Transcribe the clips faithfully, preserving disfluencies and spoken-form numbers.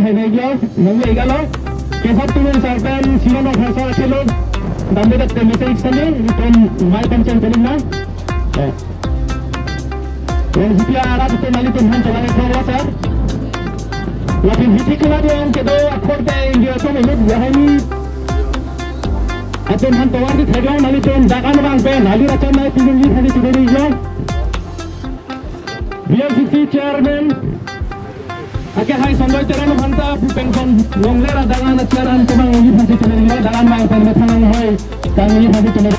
Hai, hai, yo, nang le igalo. Kesat tumen sarpen sino no phasa akhelo. Dambe dak tembe se iksan le, itum mai pangcheng pening na. Eh. Yang hitia arat itu nelitum han telang itu, sir. Lapen hiti kena dia yang kedo akhor te India itu menit ya ini. Atum han tovar di thedong nelitum dakan bang pen, hali rachan nai pinjung yi thani pinjung yi. V L C C chairman, ake hai Sonjoy Terang aphanta, pu pension longle ra dangan acharan kemang yi phasi tumen lo, dangan mang pen methang hoi, tang yi phasi tumen.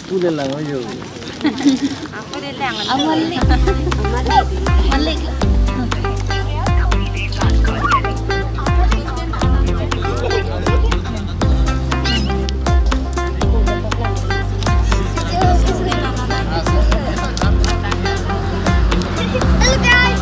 Ule lang ayo. Amalik. Amalik. Hello, guys.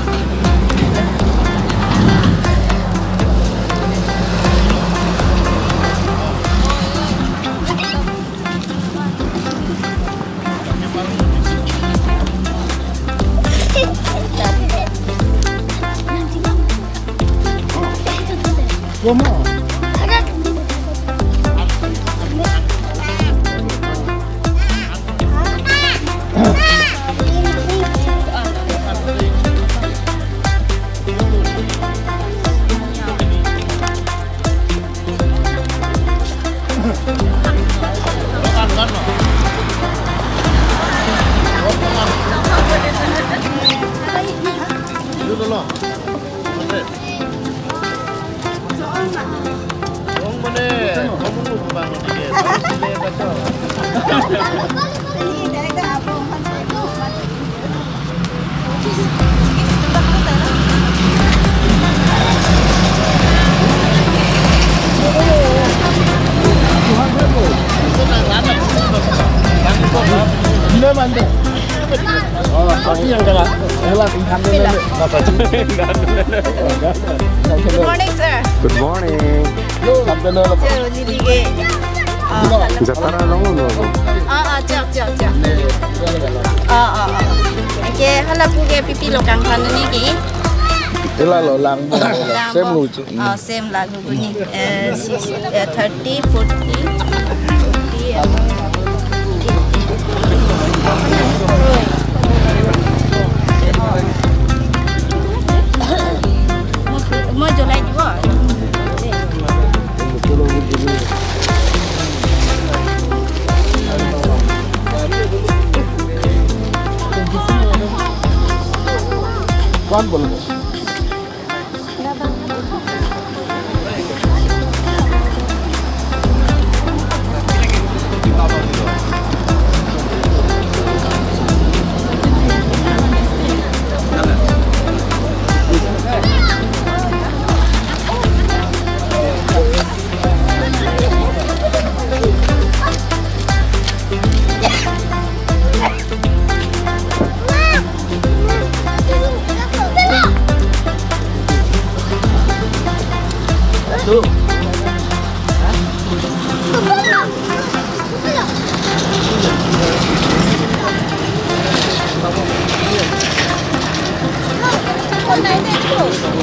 Good morning, sir. Good morning. Chok, neli ke. Ah, jatara along lo. Ah, ah, chok, chok, chok. Ah, ah, ah. Oke, hala pu ke pipi lo kangthan neli ke. Ila lo lang. Lang same lo. Ah, same lang lo ni. Eh, six, eh, thirty, forty, forty, eh, mo, mo July di bo. Kuan bolo.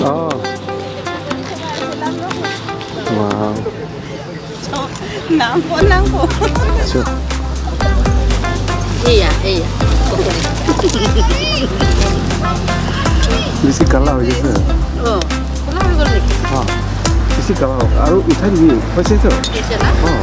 Oh. Nangpo, nangpo. Sure. Iya, iya. Bisi kala ho jese. Oh, kala ho ni. Ha. Bisi kala ho. Aru ithan ni, paise to? Paise na? Ha.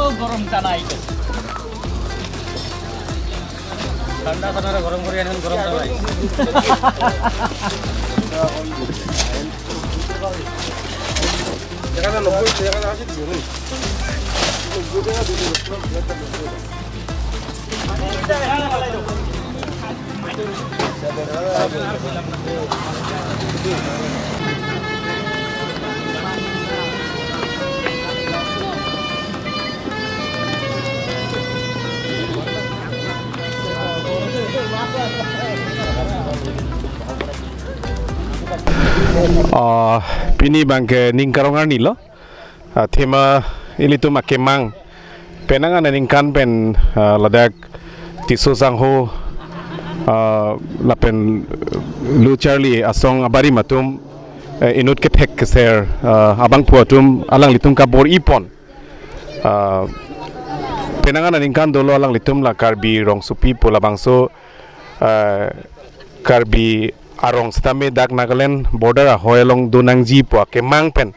Oh, গরম জানাই তো। ঠান্ডা ঠান্ডা গরম করে আনেন, গরম জানাই। জায়গাটা নব্বই, জায়গাটা আছে দুজন। নব্বই টাকা দিতে হবে। Ah, pini abangke ning karong arni lo. Ah, thema ilitum akemang. Penang aningkan pen, ah, ladak Tisso sangho, ah, lapen, eh, lo charli asong abarim atum, eh, inut kethek keser, ah, abangphu atum alanglitum kabor-ipon. Ah, penang aningkan dolo alanglitum la Karbi rongsopi pu labangso, ah, Karbi arong sitame dak Nagaland border ahoi along donangji pu akemang pen.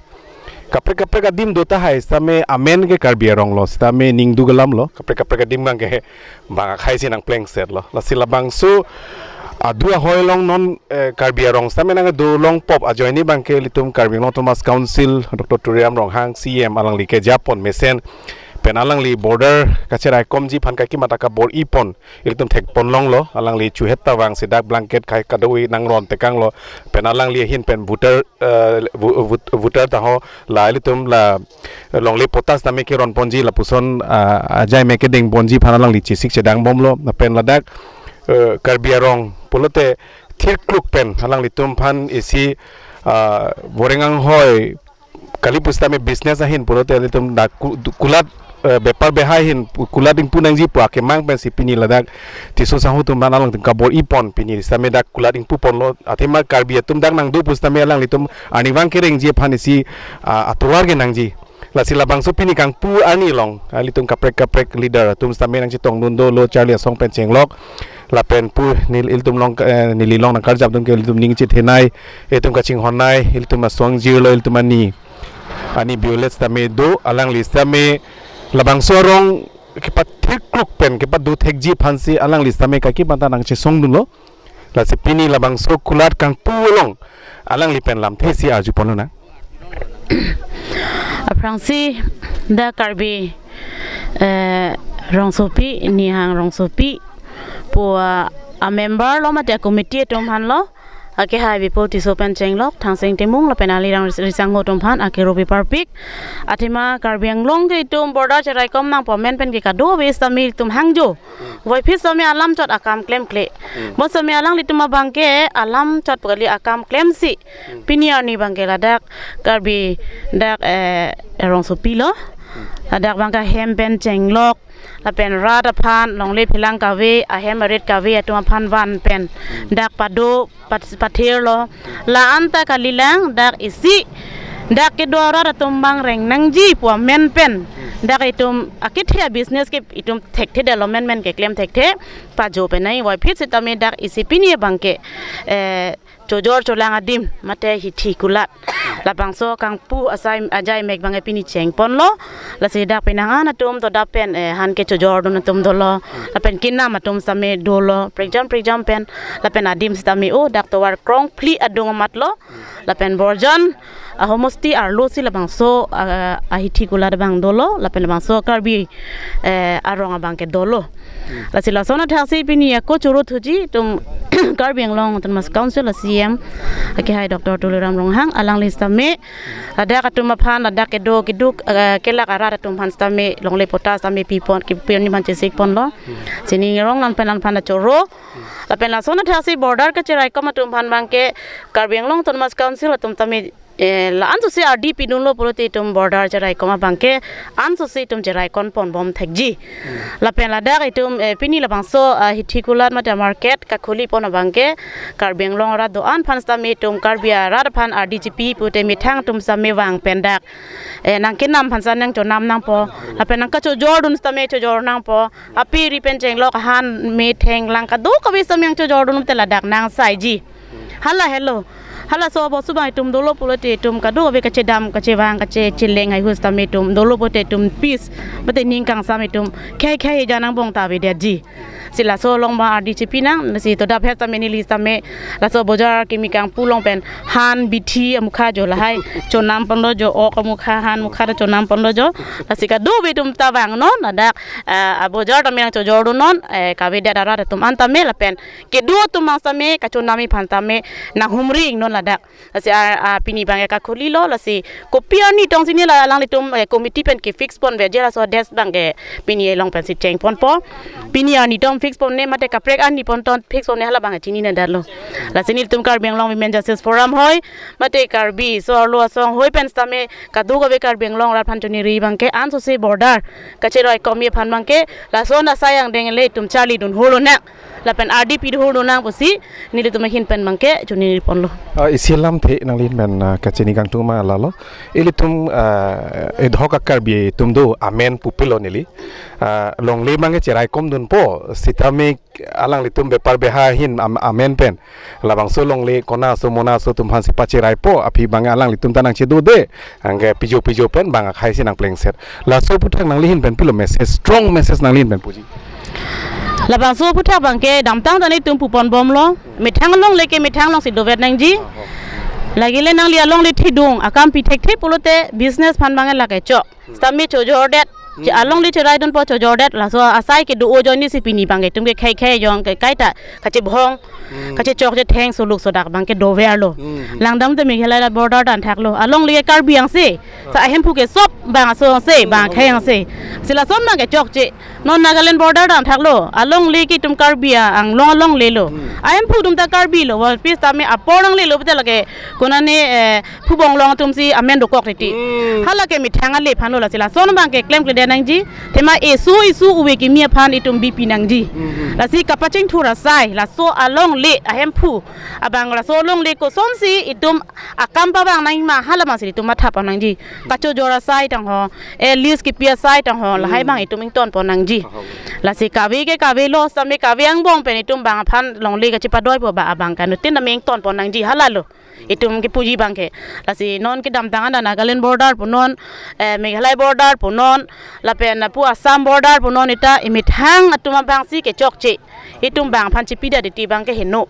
Kaprek kaprek adim do tahai sitame amen ke Karbi arong lo sitame ning duk alam lo. Kaprek kaprek adim abangke bang akhai si nangplengset lo. Lasi labangso adu ahoi along non, eh, Karbi arong sitame nangdolong pop ajoine abangke ilitum Karbi Anglong Autonomous Council Doctor Tuliram Ronghang C E M alangli kejapon mesen pen alangli border kacheraikomji aphan kaikimata kabor-ipon ilitum thekponlonglo, alangli chuhet ta vangsi dak blanket khai kadokave nangron tekanglo, pen alangli ahin pen voter, eh, vo-, vo-, voter ta ho la ilitum la longle patta sitame keronponji lapuson, ah, ajai me kedengponji aphan alangli chesik chedangbomlo, pen ladak, eh, Karbi arong pulote thirkluk pen alanglitum aphan isi, ah, voreng anghoi kali pusitame business ahin pulote ilitum dak ku-, kulat, eh, bepar behai ahin pu-, kulat ingpu nangji pu akemang pensi pini ladak Tisso sangho atum aphan alangtum kabor-ipon pini sitame dak kulat ingpuponlo athema Karbi atum dak nangdo pusitame alanglitum arnivang kerengji aphan isi, ah, atovar kenangji. Lasi labangso pini kangpu arni along, ah, ilitum kaprek kaprek leader atum sitame nangchetongdun dolo charli asong pen chenglok. Lapen pu neli ilitum along, eh, neli along nangkarjapdun ke ilitum ning chethenei, ilitum kachinghonnei, ilitum asong jirlo, ilitum ani. Ani Violet sitame do, alangli sitame labangso arong kepathirkluk pen kepado thekji aphansi alangli sitame kaikimata nangchesongdunlo. Lasi pini labangso kulat kangpu along alangli pen lamthe si arjuponlonang. Aphrangsi dak Karbi, eh, rongsopi, Nihang rongsopi pu, ah, amember lo mate committee atum aphan lo. Akehai bipo Tisso pen chenglok, Thangsing Timung lapen alirang ris-, risangho atum aphan akero piparpik. Athema Karbi Anglong ke itum border cheraikom nangpo amen pen ke kadokave sitame itum hangjo. Hmm. Voiphit sitame alam chot akam klemkle. Hmm. Bon sitame alanglitum abangke alam chot pu kali akam klemsi. Hmm. Pini arni abangke ladak Karbi dak, eh, rongsopi lo. Hmm. Ladak abangke ahem pen chenglok. Lapen rat aphan, longle phelang kave, ahem arit kave atum aphan van pen. Hmm. Dak pado pat-, pathirlo. La-an ta kalilang, dak isi, dak kedo arat atum abang reng nangji pu amen pen. Hmm. Dak itum akethe business ke itum thekthe development men keklem thekthe, pajo penai, voiphit sitame dak isi pini abangke, eh, chojor cholang adim mate hithi kulat labangso kangpu asai ajai mek abangke pini chengponlo. Lasi dak penang an atum todap pen, eh, han kechojordun atum dolo, lapen kinam atum sitame dolo, prekjam prekjam pen, lapen adim sitame o dak tovar krongphli adung amatlo. Lapen Borjan ahomosti arlosi labangso, ah, ahithi kulat abang dolo, lapen labangso Karbi, eh, arong abangke dolo. Lasi lason athaksi pini ako choro thuji itum Karbi Anglong Autonomous Council a C E M akehai Doctor Tuliram Ronghang, alangli sitame ladak atum aphan, ladak kedo keduk, eh, kelak arat atum aphan sitame longle patta sitame pipon, kipirni aphan chesikponlo. Sining rong lan pen lan aphan choro. Lapen lason athaksi border kacheraikom atum aphan abangke Karbi Anglong Autonomous Council atum tame, eh, la-an sose ardi pidunlo pulote itum border cheraikom abangke an sose itum cheraikon ponbom thekji. Lapen ladak itum, eh, pini labangso, ah, hithi kulat mate market kakhulipon abangke Karbi Anglong arat do-an aphan sitame itum Karbi arat aphan ardi chipi pute methang atum sitame vang pen dak, eh, nangkinam aphan sitame nangchonam nangpo. Lapen nangkachojordun sitame chojor nangpo. Api ri pen chenglok han methang lang kadokave sitame nangchojordun te ladak nangsaiji. Hala helo. Halaso abosu abang itum dolo pulote itum kadokave kachedam, kachevang, kachecheleng haihui sitame itum dolo pulote itum peace mate ning kangsam itum khei khei ja nangbong ta avedetji. Si laso along abang ardi chipi nang, si todap het sitame neli sitame laso bojar kimi kangpu along pen han bithi amukha jo lahai chonamponlo jo, ok amukha, han mukha ta chonamponlo jo. Lasi kadokave itum ta vangnon ladak, ah, abojar tame nangchojordunon, eh, kavedet arat atum an tame lapen kedo atum abang sitame kachonam aphan tame nanghumri ingnon ladak. Lasi, ah, ah, pini abangke kakhulilo, lasi kopi arni tong sini la alanglitum, eh, committee pen kefix ponveji laso date abangke pini along pensi chengponpo. Pini arni tong fix ponne mate kaprek arni pon tong fix ponne hala abangke chinine detlo. Lasi nelitum Karbi Anglong Women Justice Forum hoi mate Karbi so arlo asong hoi pen sitame kadokave Karbi Anglong arat aphan choningri abangke an sose border kacheraikom aphan abangke lason asai angdeng le itum charlidun hurlo nang. Lapen ardi pidun hurlo nang pusi nelitum ahin pen abangke choningri ponlo. Ah, isi alamthe nangli ahin pen, ah, kachini kangtung ma lalo. Ilitum, ah, idhok a-Karbi atum do amen pupilo neli. Ah, longle abangke cheraikomdunpo sitame alanglitum bepar beha ahin am-, amen pen labangso longle kona aso mona aso atum aphansi pacheraipo, aphi abang alanglitum ta nangchedode, anke pijo pijo pen bang akhai si nangplengset. Laso aphuthak nangli ahin pen pilo message, strong message nangli ahin pen puji. Labangso aphuthak abangke damtang ta nelitum puponbomlo. Methang alongle ke methang alongsi dovet nangji. Lake le nangli alongle thidung akam pi thekthe pulote business aphan abangke lake chok. Sitame chojordet. Che alongle cheraidunpo chojordet. Laso asai kedo ajoinesi pini abangke itum ke khei khei jong ke kaita kachebhong, kachechok chetheng suluk sodak abangke doverlo. Langdam te Meghalaya border ta anthaklo. Alongle ke Karbi angse. Sa ahemphu ke sop bang aso angse, bang akhei angse. Si lason abangke chokche. Non Nagaland border ta anthaklo. Alongle ke itum Karbi Anglong alonglelo. Ahemphu atum ta Karbilo. Wal pis tame apor nanglelo pute lake konane, eh, Phubong along atumsi amen dokok titi. Hala ke methang ale aphanlo, lasi lason abangke klemkledet nangji. Athema eso eso ove kimi aphan itum bipi nangji. Lasi kapachingthur asai laso alongle ahemphu abang laso alongle kosonsi itum akam pavang nangma hala abangsi itum mathapon nangji. Kachojor asai tangho, eh, lease kipi asai tangho, lahai abang itum ingtonpon nangji. Lasi kave ke kavelo, sitame kave angbong pen itum bang aphan longle kachepadoipo ba abangke anuttin tame ingtonpon nangji halalo. Itum kepuji abangke. Lasi non kedamtang an Nagaland border punon, eh, Meghalaya border punon, lapen lapu Assam border punon, ita emethang atum abangsi kechokche. Itum bang aphan chepidet titi abangke heno.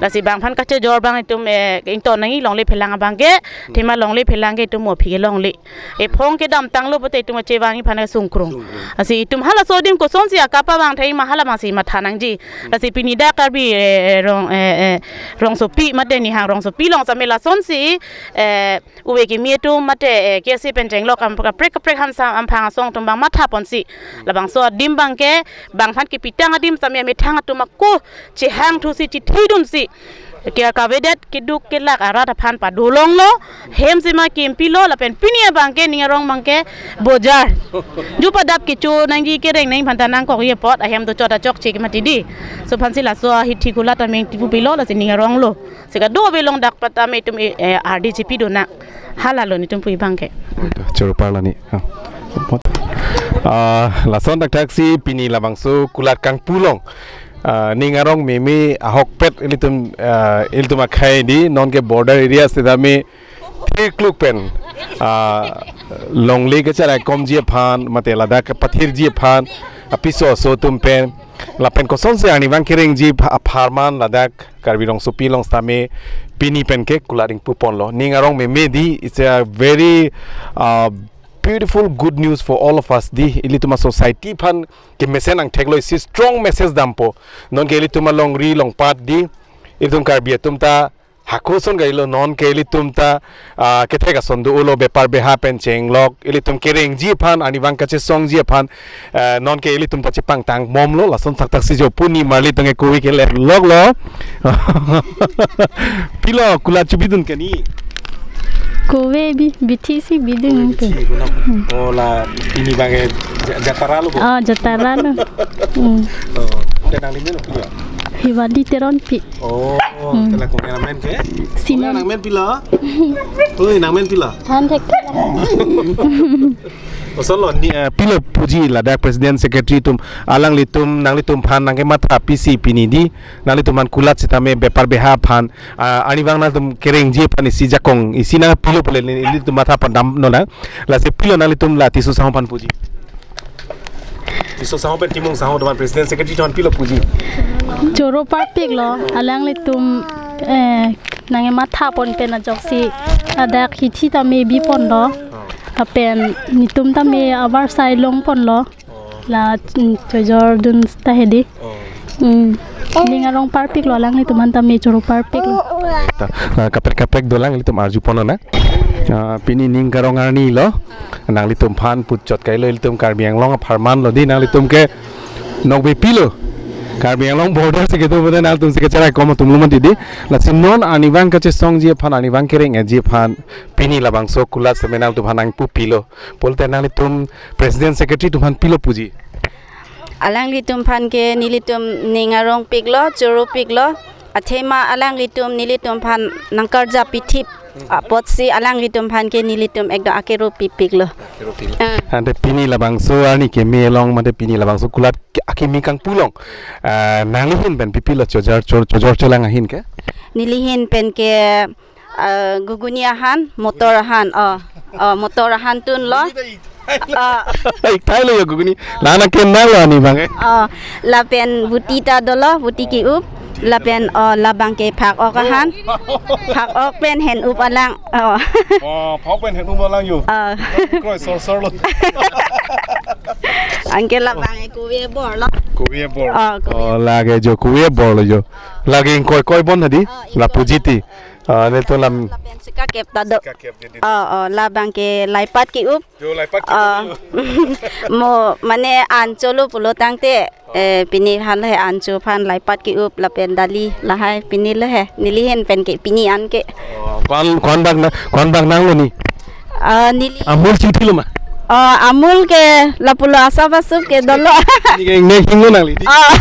Lasi bang aphan kachejor abang itum, eh, ington nangji longle phelang abangke, athema longle phelang ke itum mo aphi ke longle. Ephong kedamtanglo pute itum kachevang aphan ke sungkrung. Lasi itum halaso adim kosonsi akam pavang thai ma hala abangsi matha nangji. Lasi pini dak Karbi, eh, eh, rong, eh, eh, rongsopi mate Nihang rongsopi along sitame lasonsi, eh, ove kimi atum mate, eh, K S A pen chenglok am kaprek kaprek hansa amphang asong atum abang mathaponsi. Labangso adim abangke bang aphan kepitang adim sitame methang atum ako chehangthusi chithidunsi. Ke kavedet keduk kelak arat aphan padolonglo, hem sema kempilo, lapen pini abangke ning arong abangke bojar. Ju padap kecho nangji kereng nangji aphanta nangkokji apot, ahem dochot achokche ke mati di. So aphansi laso ahithi kulat ameng tipupilo, lasi ning aronglo. Si kadokave along dak pat tame itum, eh, ardi chepidun nang. Halalo nelitum pu abangke. Choro parlani. Ah, lason thakthaksi pini labangso kulat kangpu along Ah, ning arong meme ahokpet ilitum, ah, ilitum akhei di, non ke border area setame thirkluk pen, ah, longle kacharaikomji aphan, mate ladak kepathirji aphan, apiso aso atum pen, lapen kosonsi arnivang kerengji apha-, apharman ladak Karbi Rongsopi along setame pini pen ke kulat ingpu ponlo. Ning arong meme di, it's a very, ah, beautiful, good news for all of us di, ilitum a-society aphan kemesen angthek lo, isi strong message dampo. Non ke ilitum alongri longpat di, ilitum Karbi atum ta hako ason gari lo, non ke ilitum ta, ah, kethek ason do-olo, bepar beha pen chenglok, ilitum kerengji aphan, arnivang kachesongji aphan, eh, non ke ilitum ta chepangtang bomlo, lason saktaksi jo pu ni marli tong ke kove ke le lok lo. Pilo, kulat chobidun ke ni? Kove bi, bithi si bidun ke. Bithi, kuna. Hmm. Oh, la, pini abang ke ja-, jatara lo, bo? Oh, jatara lo. Hmm. Oh, te nangli men pilo? Hiwadi Teronpi. Oh, hmm. Te la kong nangmen ke? Simon. Nangmen pilo? Oi, nangmen pilo? Than thek. Osonlo ni, eh, pilo puji ladak President Secretary atum, alanglitum, nanglitum aphan nangkematha pisi pini di, nanglitum aphan kulat setame bepar beha aphan, ah, arnivang nangtum kerengji aphan isi jakong, isi nangpilo pule ni, ilitum matha aphan damnon nang. Lasi pilo nanglitum la Tisso Sangho aphan puji? Tisso Sangho pen Timung Sangho atum aphan, President Secretary atum aphan pilo puji? Choro parpiklo, alanglitum, eh, nangkematha pon pen ajoksi, ladak hithi tame bi ponlo. Oh. Lapen netum tame avarsai long ponlo. Oh. La, mm, chojordun ta hedi. Oh. Mm. Ning arong parpiklo, alanglitum aphan tame choro parpiklo. Ta, ah, kaprek kaprek dolang ilitum arju ponnon nang. Ah, pini ning karong arni lo. Nanglitum aphan puchot kailo, ilitum Karbi Anglong apharman lo di, nanglitum ke nokbe pilo. Karbi Anglong border si kedo bode nangtum si kacharaikom atum lo mati di. Lasi non arnivang kachesongji aphan, arnivang kerengji aphan pini labangso kulat setame nangtum aphan nangpu pilo. Pulote nanglitum President Secretary atum aphan pilo puji? Alanglitum aphan ke nelitum ning arongpiklo, choropiklo. Athema alanglitum nelitum aphan nangkarjap pithip apotsi alanglitum aphan ke nelitum ekdom akero pipiklo. Akero pipiklo. Ah. Ante pini labangso arni keme along, mate pini labangso kulat ke-, akeme kangpu along, ah, nangli ahin pen pipilo, chojor, chor-, chojor cholang ahin ke? Neli ahin pen ke, ah, guguni ahan, motor ahan, oh, oh, motor ahan tunlo. Oh. Ai, thailo yo guguni. Lana kenanglo ani abang, eh. Oh, lapen buti ta dolo, buti ke-up. Lapen, oh, labang ke phak-ok ahan. Phak-ok pen hen-up alang. Oh. Oh, phak-ok pen hen-up alang yo. Oh. Kroi sor sor lo. Anke labang ke kove abor lo. Kove abor. Oh, kove. Oh, lake jo kove abor lo jo. Lake ingkoi koi bon hadi. Oh, la ingkoi. Puji ti. Ah, netum lam. Lapen sika kep ta do. Sika kep jadi. Oh, oh, labang ke laipat ke-up. Jo, laipat ke-up. Oh. Mo, mane ancho lo pulo tangte, eh, pini aphan lo he, ancho aphan laipat ke-up lapen dali lahai pini lo he. Neli ahin pen ke pini anke. Oh, ko-an, ko-an bak na, ko-an bak nanglo ni? Ah, neli. Amul chingthilo ma? Oh, Amul ke lapulo asap asup ke dolo. Neli ke ne hinglo nangli di. Oh.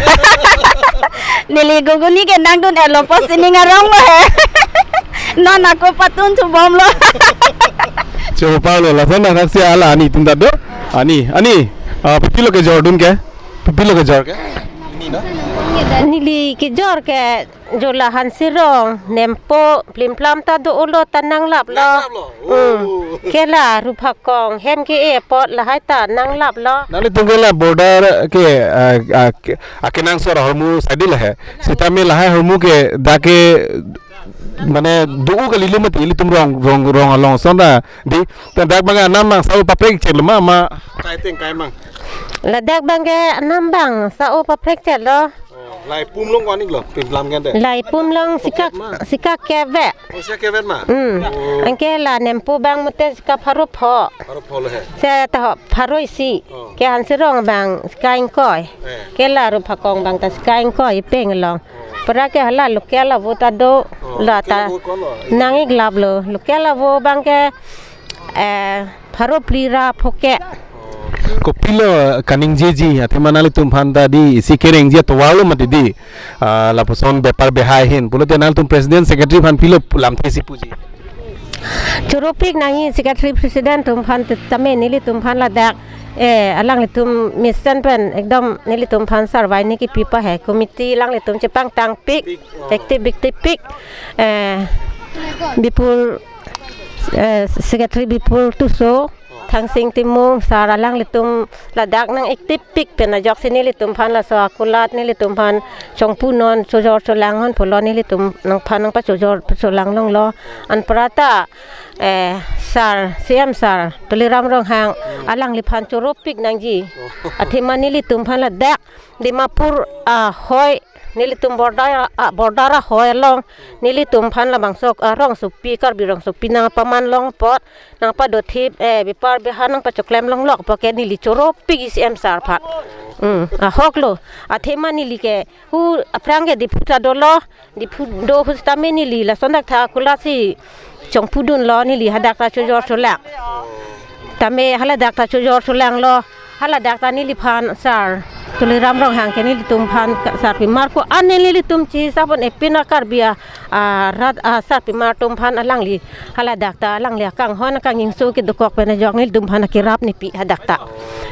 Neli guguni ke nangdun-etlo pusi ning aronglo he. Non ako patun thubomlo. Cho Paulo, lason na si hala ani atum ta do. Ani, ani. Ah, pipilo kejordun ke? Pipilo kejor ke? Neli kejor ke jo la Hansirong, Nempo, Plimplam ta do-olo ta nanglaplo. Nanglaplo. Hmm. Oh. Ke la Ruphakong hem ke-e apot lahai ta nanglaplo. Nanglitum ke la border ke, ah, ah, ke, ah, kenangsot ahormu side lo he. Setame lahai ahormu ke dak ke mane do-o kalilo mati ilitum rong, rong, rong along ason ra di. Te dak abang anam abang sa-o paprekcheklo ma, ma kaiteng kai mang? Ladak abang ke anam abang sa-o paprekcheklo. Oh, la ipum along ko-an iklo, Plimplam ke ante? La ipum along sika, sika kep ave. Oh, sika kep ave ma? Hmm. Oh. Anke la Nempo abang mate sika pharo pho. Pharo pho lo he. Se ta ho pharo isi. Oh. Ke Hansirong abang sika ingkoi. Eh. Ke la Ruphakong abang ta sika ingkoi ipeng along. Oh. Pura ke hala local avo ta do. Oh, la ta local avo ko lo? Nang-iklaplo. Local avo abang ke, eh, pharo phli ra pho ke. Kopilo kaningjeji, athema nanglitum aphan ta di isi kerengji atovar lo mati di, ah, lapuson bepar behai ahin. Pulote nanglitum President Secretary aphan pilo pu-, lamthe isi puji? Choropik nangji Secretary President atum aphan te-, tame nelitum aphan ladak Eh, alanglitum mesen pen ekdom nelitum aphan sarvai ni kipi pa he committee alanglitum chepangtang pik, active, active pik. Eh, Bipul, eh, Secretary Bipul Tisso, Thangsing Timung, sir alanglitum ladak nang active pik pen ajoksi nelitum aphan laso akulat nelitum aphan chongpu non chojor cholang hon pulo nelitum nangphan nangpachojor pacholang longlo. Anparta, eh, sir, C M sir, Tuliram Ronghang, alangliphan choropik nangji. Athema nelitum aphan ladak, Dimapur ahoi, nelitum border, ah, border ahoi along, nelitum aphan labangso arong sopi, Karbi rong sopi nangpaman long apot, nangpadothip, eh, bepar beha nangpachoklem longlok apot ke neli choropik C M sir aphan. Hmm, ahok lo, athema neli ke, hu aphrang ke Diphu ta dolo, Diphu do hu sitame neli lason dak tha kulasi chongpudunlo neli hadak ta chojor cholang. Tame haladak ta chojor cholanglo, haladak ta neliphan sir Tuliram Ronghang ke nelitum aphan ka-, sarpimar ko-an nelitum chisapon epina Karbi a, a, rat a sarpimar atum aphan alangli haladak ta alangli akanghon kangingso kedokok pen ajok nelitum aphan kerap nepi hadak ta.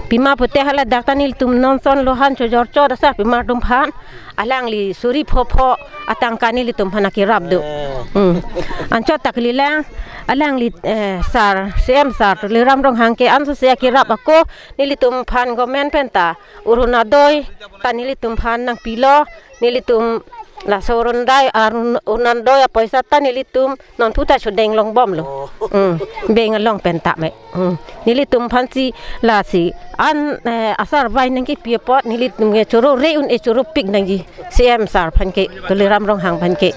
Pima pute haladak ta nelitum non son lohan chojor chot asarpimar atum aphan alangli suri phopho atangka nelitum aphan kerap do. Hmm. Anchot ta kalilang alangli, eh, sir, C M sir Tuliram Ronghang ke ansose kerap ako nelitum aphan government pen ta Orunodoi ta nelitum aphan nangpilo, nelitum laso Orunodoi, Arun-, Orunodoi apoisa ta nelitum non puta chodeng longbomlo. Oh. Hmm. Bank along pen ta me. Hmm. Nelitum aphansi lasi an, eh, asarvai nangkipi apot nelitum ke choro re un e choropik nangji C M sir aphan ke, Tuliram Ronghang aphan ke.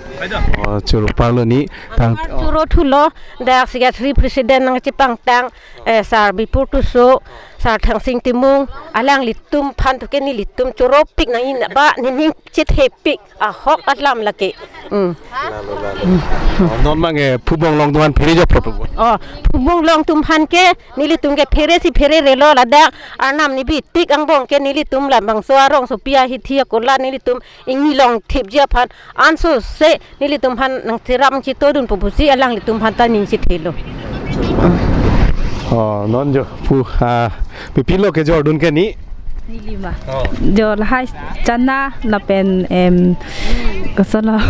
Oh, choro parlo ni tang. Choro thulo, dak secretary president nangchepangtang, eh, sir Bipul Tisso, sir Thangsing Timung, alanglitum aphan tu ke nelitum choropik nangji ba nening chethepik ahok alam lake. Hmm. Lalo, lalo. Oh, non abang, eh, phubong along atum aphan phere jok pro pro. Oh, phubong along atum aphan ke nelitum ke phere si phere relo ladak arnam nebi tik angbong ke nelitum labangso arong sopi ahithi akola nelitum ingni longthipji aphan ansose nelitum aphan nangcherap chitodunpo pusi alanglitum aphan ta ning chethelo. Oh, non jo pu, ah, pipilo kejordun ke ni? Neli ma. Oh. Jo lahai chana lapen, em, kosolo.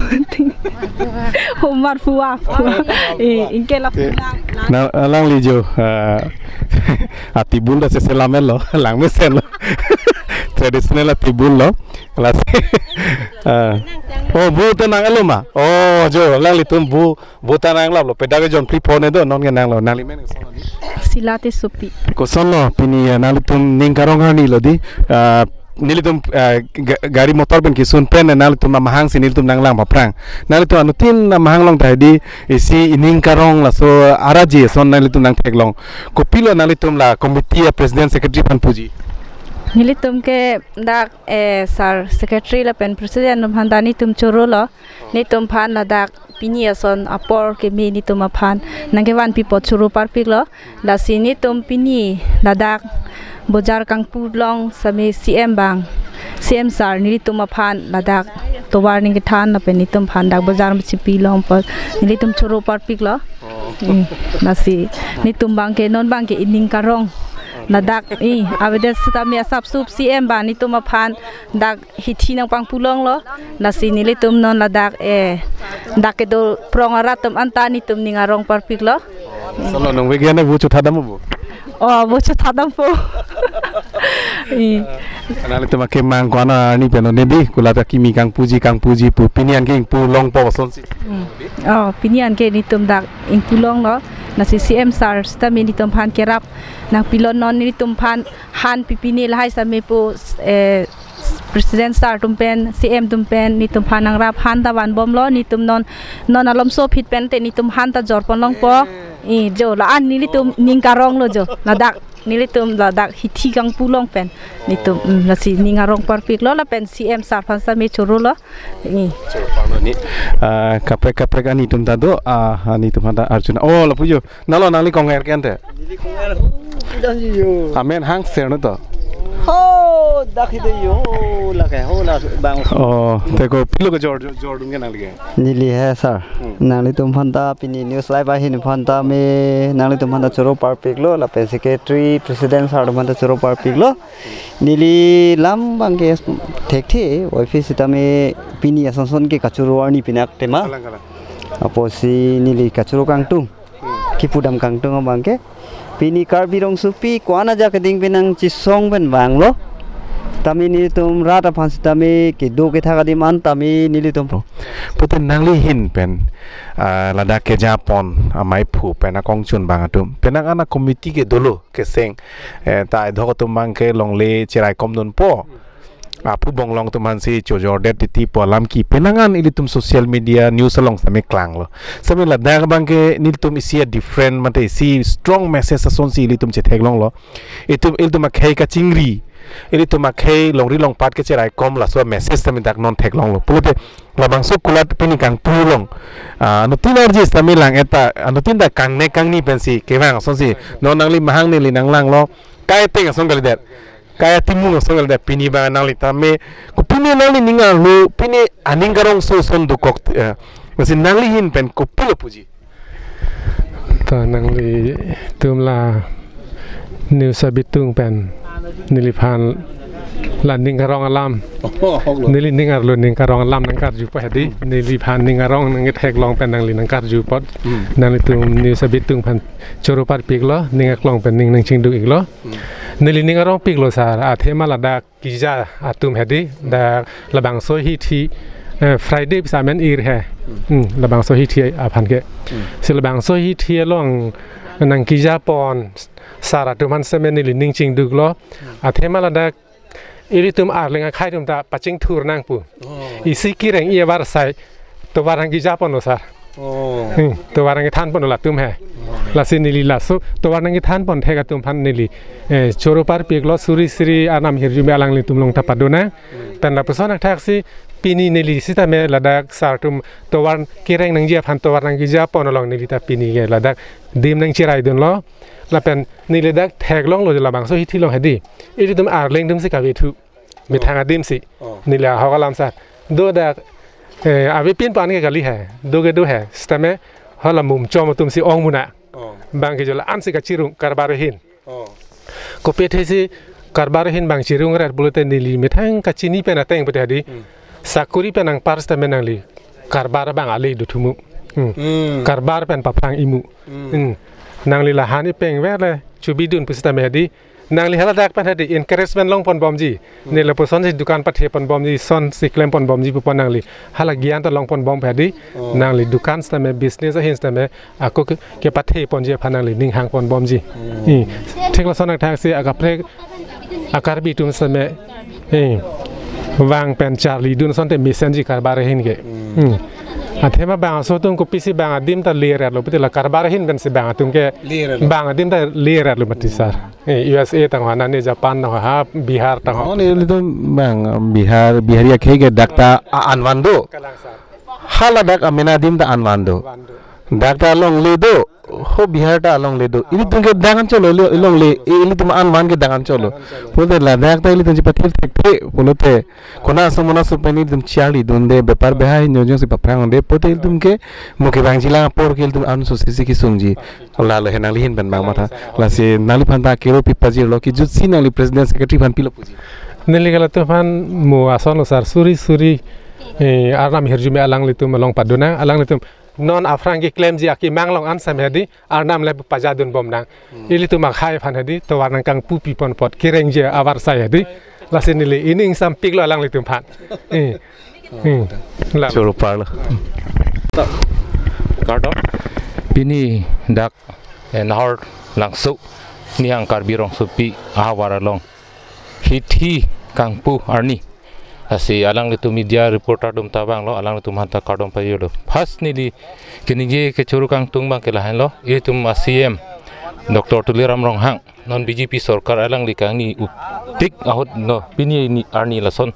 Humar phua, phua. Eh, ingke la phua. Na alangli jo, ah, atibul ta sese lamen lo, langmesen lo. Traditional atibul lo. Lasi, ah. Oh, bu ta nang-elo ma. Oh, jo, alanglitum bu, bu ta nanglaplo. Peda ke jon phli phone do, non ke nanglo. Nangli men kosonlo ni? Sila Tissopi. Kosonlo, pini, ah, nanglitum ning karong arni lo di. Ah, nelitum, ah, ga-, gari motor pen kisun pen nanglitum amahang si nelitum nanglang aphrang. Nanglitum anuttin amahang along ta di isi ining karong laso araji ason nanglitum nangtheklong. Kopilo nanglitum la committee a president secretary aphan puji? Nelitum ke dak, eh, sir secretary lapen president atum aphan ta netum chorolo, netum aphan ladak pini ason apor keme netum aphan nangkevanpi apot choro parpiklo. Lasi netum pini ladak bojar kangpu along same C M abang, C M sir nelitum aphan ladak tovar ningkethan lapen netum aphan dak bojar machipi long apot nelitum choro parpiklo. Oh. Eh, lasi netum abang ke non abang ke ining karong ladak, eh, avedet sitame asapsup C M abang netum aphan dak hithi nangpangpu longlo. Lasi nelitum non ladak, eh, dak kedo prong arat atum anta netum ning arong parpiklo. Solo nung vegan bu chotha dam bu? Oh, bu chotha dampo. Eh. Nanglitum akemang ko-an arni pen non di, kulat akimi kangpuji, kangpuji pu pini an ke ingpu longpo asonsi. Hmm. Oh, pini an ke netum dak ingpu longlo. Lasi C M sir sitame netum aphan kerap nangpilo, non netum aphan han pipine lahai same pu, eh, president sir atum pen, C M atum pen, netum aphan nangrap han ta vanbomlo, netum non, non alomso aphi pen te netum han ta jorpon longpo. Eh, jo, la-an nelitum ning karonglo jo. Ladak, nelitum ladak hithi kangpu long pen. Netum, mm, lasi ning arong parpiklo lapen C M sir aphan same chorolo. Eh. Choro parlo ni. Ah, kaprek kaprek arni atum ta do, ah, arni atum aphan ta arjuna. Oh, lapu jo. Nalo nangli kong-er ke ante? Neli kong-er hu, pidamji jo. Amen hang ser no to. Oh, dak hide yo, lake ho la bang. Oh, te kopilo kejor, jor, jordun ke nangli ke? Neli he sir. Hmm. Nanglitum aphan ta pini news live ahin aphan ta me nanglitum aphan ta choro parpiklo, lapen secretary, president sir atum aphan ta choro parpiklo. Neli lam abang ke thekthe, office sitame pini ason son ke kachoro arni pinak tema. Kalang, kalang. Apotsi neli kachoro kangtung. Hmm. Kipudam kangtung abang ke. Pini Karbi rongsopi ko-an ajat keding penang chisong pen vanglo. Tame nelitum rat aphan sitame kedo kethak adim an tame nelitum. Pute nangli ahin pen, ah, ladak kejapon amei aphu pen akongchun abang atum. Penang ana committee ke dolo keseng. Eh, ta idhok atum abang ke longle cherai komdunpo. Aphu bonglong atum aphansi chojordet titi pu alam ke penang an ilitum social media news along sitame klanglo. Sitame ladak abang ke nelitum isi a-different mate isi strong message asonsi ilitum chetheklonglo. Itum ilitum akhei kachingri, ilitum akhei longri longpat kecherai kom laso message sitame dak non theklonglo. Pulote labangso kulat pini kangpu along, ah, anuttin arje sitame lang-et ta, anuttin ta kangnek kangni pensi kevang asonsi. Non nangli mahang neli nanglanglo. Kai ateng ason kalidet. Kai atimung ason kalidet. Pini abang nangli tame. Ko pini nangli ning arlo, pini aning karongso ason dokok, eh, masi nangli ahin pen kopilo puji. Ta nanglitum la news abitung pen neliphan la ning karong alam. Oh, oh, oh. Neli ning arlo ning karong alam nangkarjupo hedi. Hmm. Neliphan ning arong nangketheklong pen nangli nangkarju apot. Hmm. Nanglitum news abitung pen choro parpiklo, ning aklong pen ning nangchingduk-iklo. Hmm. Neli ning arongpiklo sir, athema ladak keja atum hedi, dak labangso hithi, eh, Friday pisa amen ir he. Hmm. Hmm, labangso hithi aphan ke. Hmm. Si labangso hithi along nangkejapon sir atum aphan sitame neli ning chingduklo. Hmm. Athema ladak ilitum Arleng akhei atum ta pachingthur nang pu. Oh. Isi kereng-i avarsai tovar nangkejaponlo sir. Oh. Hmm, tovar nangkethanponlo latum he. Oh. Lasi neli laso tovar nangkethanpon thek atum aphan neli, eh, choro parpiklo, suri suri Arnam ahirjume alanglitum along ta padonang. Hmm. Pen lapuson athaksi pini neli sitame ladak sir atum tovar kereng nangji aphan tovar nangkejapon along neli ta pini ke ladak adim nangcheraidunlo. Lapen neli dak theklonglo labangso hithi along hedi. Ilitum Arleng atumsi kavethu. Methang adim si. Oh. Neli ahok alam sir. Do dak, eh, avepinpo an ke kali he. Do ke do he. Sitame hala mumchom atumsi ong muna. Oh. Bang ke jo la-ansi kachirung karbar ahin. Oh. Kopi athesi karbar ahin bang chirungret pulote neli methang kachini pen ateng pute hedi. Hmm. Sakori pen nangpar sitame nangli karbar abang ale dothumu. Hmm. Hmm. Karbar pen paphrang-imu. Hmm. Hmm. Nangli la hani pengver le chobidun pusitame hedi. Nangli haladak pen hedi encouragement longponbomji. Hmm. Ne lapuson si dukan patheponbomji, son si klemponbomji pupo nangli. Hala gyan ta longponbom hedi. Oh. Nangli dukan sitame business ahin sitame ako ke, kepatheponji aphan nangli ning hangponbomji. Hmm. Hmm. Thik lason athaksi akaprek a-Karbi atum sitame, eh, vang pen charlidun asonte mesenji karbar ahin ke. Hmm. Hmm. Athema bang aso atum kopisi bang adim ta lerlo, pute la karbar ahin pensi bang atum ke. Lerlo. Bang adim ta lerlo mati sir. Eh, U S A tangho, nane Japan tangho, ha Bihar tangho. Oh, ne ilitum bang Bihar, Bihari akhei ke dak ta a-an van do. Kalang sir. Haladak amena adim ta an van do. Van do. Dak ta alongle do. Ho Bihar ta alongle do. Ilitum ke dangan cholo, ili-, alongle. I-, ilitum an van ke dangan cholo. Dangan cholo. Pulote ladak ta ilitum chepathir thekthe pulote. Konat aso monat aso pen ilitum charlidunde, bepar behai nyo jongsi paphrangde, pulote ilitum ke mo kevangjilang apor ke ilitum an so sisi kesungji. Lalo he nangli ahin pen bang matha. Lasi nangliphan ta kero pi pajirlo, kejutsi nangli president secretary aphan pilo puji. Neli ke latum aphan mo asonlo sir, suri suri, eh, Arnam ahirjume alanglitum along padonang, alanglitum non aphrang keklemji akemang along an sitame hedi, Arnam le pajadunbomnang. Hmm. Ilitum akhei aphan hedi, tovar nangkangpupiponpot, kerengji avarsai hedi. Lasi neli ining sampiklo alanglitum aphan. Eh. Hmm. Lalo. Choro parlo. Kardom. Pini dak, eh, Nahor Langso, Nihang Karbi Rongsopi ahavar along hithi kangpu arni. Lasi alanglitum media reporter atum ta vanglo, alanglitum aphan ta kardom pajirlo. First neli keningje kechoro kangtung abang ke lahenlo, ilitum a-C M Doctor Tuliram Ronghang, non B J P sorkar alangli kangni upik ahut no pini ni arni lason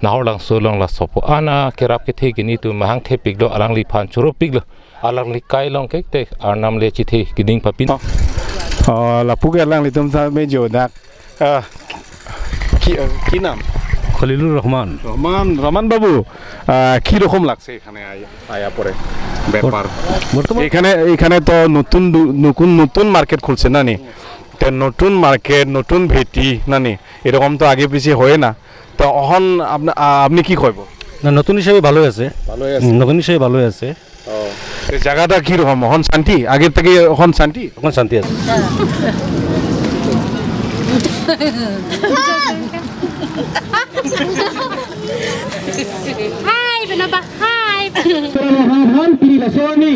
Nahor Langso along laso pu an akerap kethe ke nelitum mahang thepiklo, alangliphan choropiklo. Alangli kai along ke te Arnam le chethe keding papin. Oh, lapu ke alanglitum sitame jo dak, ah, কি, আহ, কি নাম? খলিলুর রহমান। রহমান, রহমান বাবু, আহ, কি রকম লাগছে এখানে আয়া, আয়া পরে ব্যাপার? বর্তমান এখানে, এখানে তো নতুন দু-, নতুন, নতুন মার্কেট খুলছে না নি? তে নতুন মার্কেট, নতুন ভেটি না নি? এরকম তো আগে পিছে হয় না। তো অখন আপনা-, আ-, আপনি কি কইব? না, নতুন হিসাবে ভালোই আছে। ভালোই আছে। হুম, নতুন হিসাবে ভালোই আছে। ও। এই জায়গাটা কি রকম? অখন শান্তি? আগের থেকে অখন শান্তি? অখন শান্তি আছে। Hi, Benaba, hi. Pini laso arni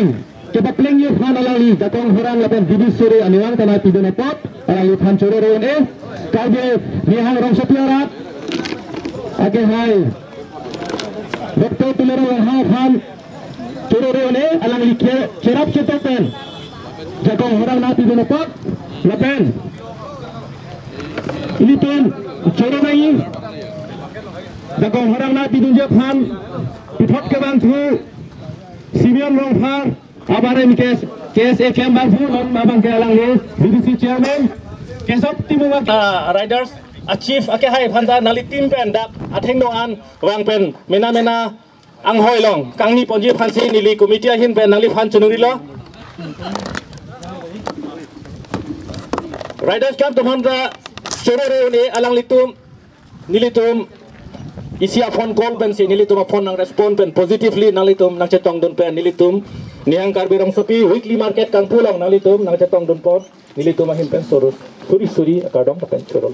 kepaplengji aphan alangli Jakong Horang lapen Bibi Suri aningkan ta nangpidun apot alangliphan choro ro-un-e. Karbi Nihang Rongsopi arat akehai Doctor Tuliram Ronghang aphan choro ro-un-e, alangli ke cherap chetok pen Jakong Horang nangpidun apot lapen ilitum choro nangji Jakong Horang nangpidunji aphan puthot kevangthu Simeon Rongphar, abarim K S, K S A klembangphu, non abang ke alangli B D C chairman Kesop Timung, ah, riders, ah, chief akehai aphan ta nangli team pen dak athengno an vang pen mena mena anghoi along kangni ponji aphansi neli committee ahin pen nangliphan choningri lo. Riders Club atum aphan ta choro ro-un-e, alanglitum nelitum isi aphone call pensi nelitum aphone nang respond pen positively nanglitum nangchetongdun pen nelitum Nihang Karbi Rongsopi weekly market kangpu along nanglitum nangchetongdun pon nelitum ahin pen choro, suri suri akardom pen choro.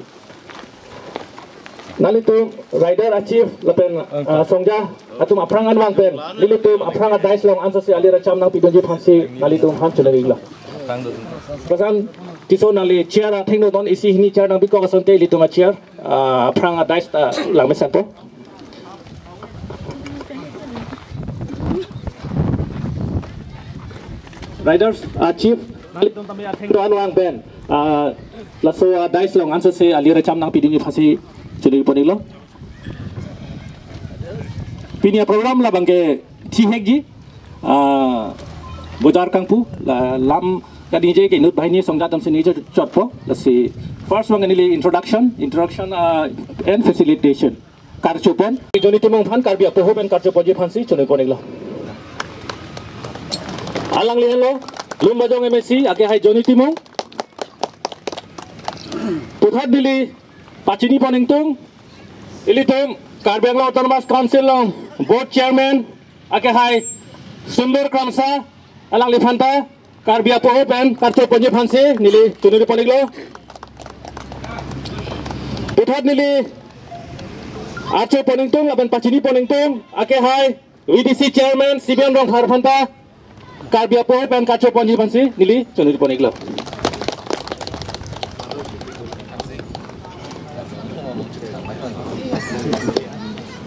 Nanglitum rider, ah, chief lapen, ah, songja atum aphrang an vang pen nelitum aphrang a-dais along ansose ali racham nangpidunji aphansi nanglitum aphan choningri lo. Pasan Tisso, nangli chair athengno non isi hini chair nangbikok asonte ilitum a-chair, ah, aphrang a-dais ta langmesen po. Riders, ah, chief, nelitum tame athengno an vang pen, ah, laso a-dais along ansose ali racham nangpidunji aphansi choningri pon-iklo. Pini a-program labang ke thihekji, ah, bojar kangpu, la, lam kaningje ke inut banghini songja atum si ningje chotpo. Lasi first abang neli introduction, introduction, ah, and facilitation. Karcho pon, Johnny Timung aphan Karbi apoho pen karcho ponji aphansi choningri pon-iklo. Alangli henlo Lumbajong M A C akehai Johnny Timung. Puthot neli pachini pon-ingtung, ilitum Karbi Anglong Autonomous Council along board chairman akehai Sundor Kramsa, alangliphan ta Karbi apoho pen karcho ponji aphansi neli choningri pon-iklo. Puthot neli archo pon-ingtung lapen pachini pon-ingtung akehai V D C chairman Simeon Rongphar aphan ta Karbi apoho pen karcho ponji aphansi neli choningri pon-iklo.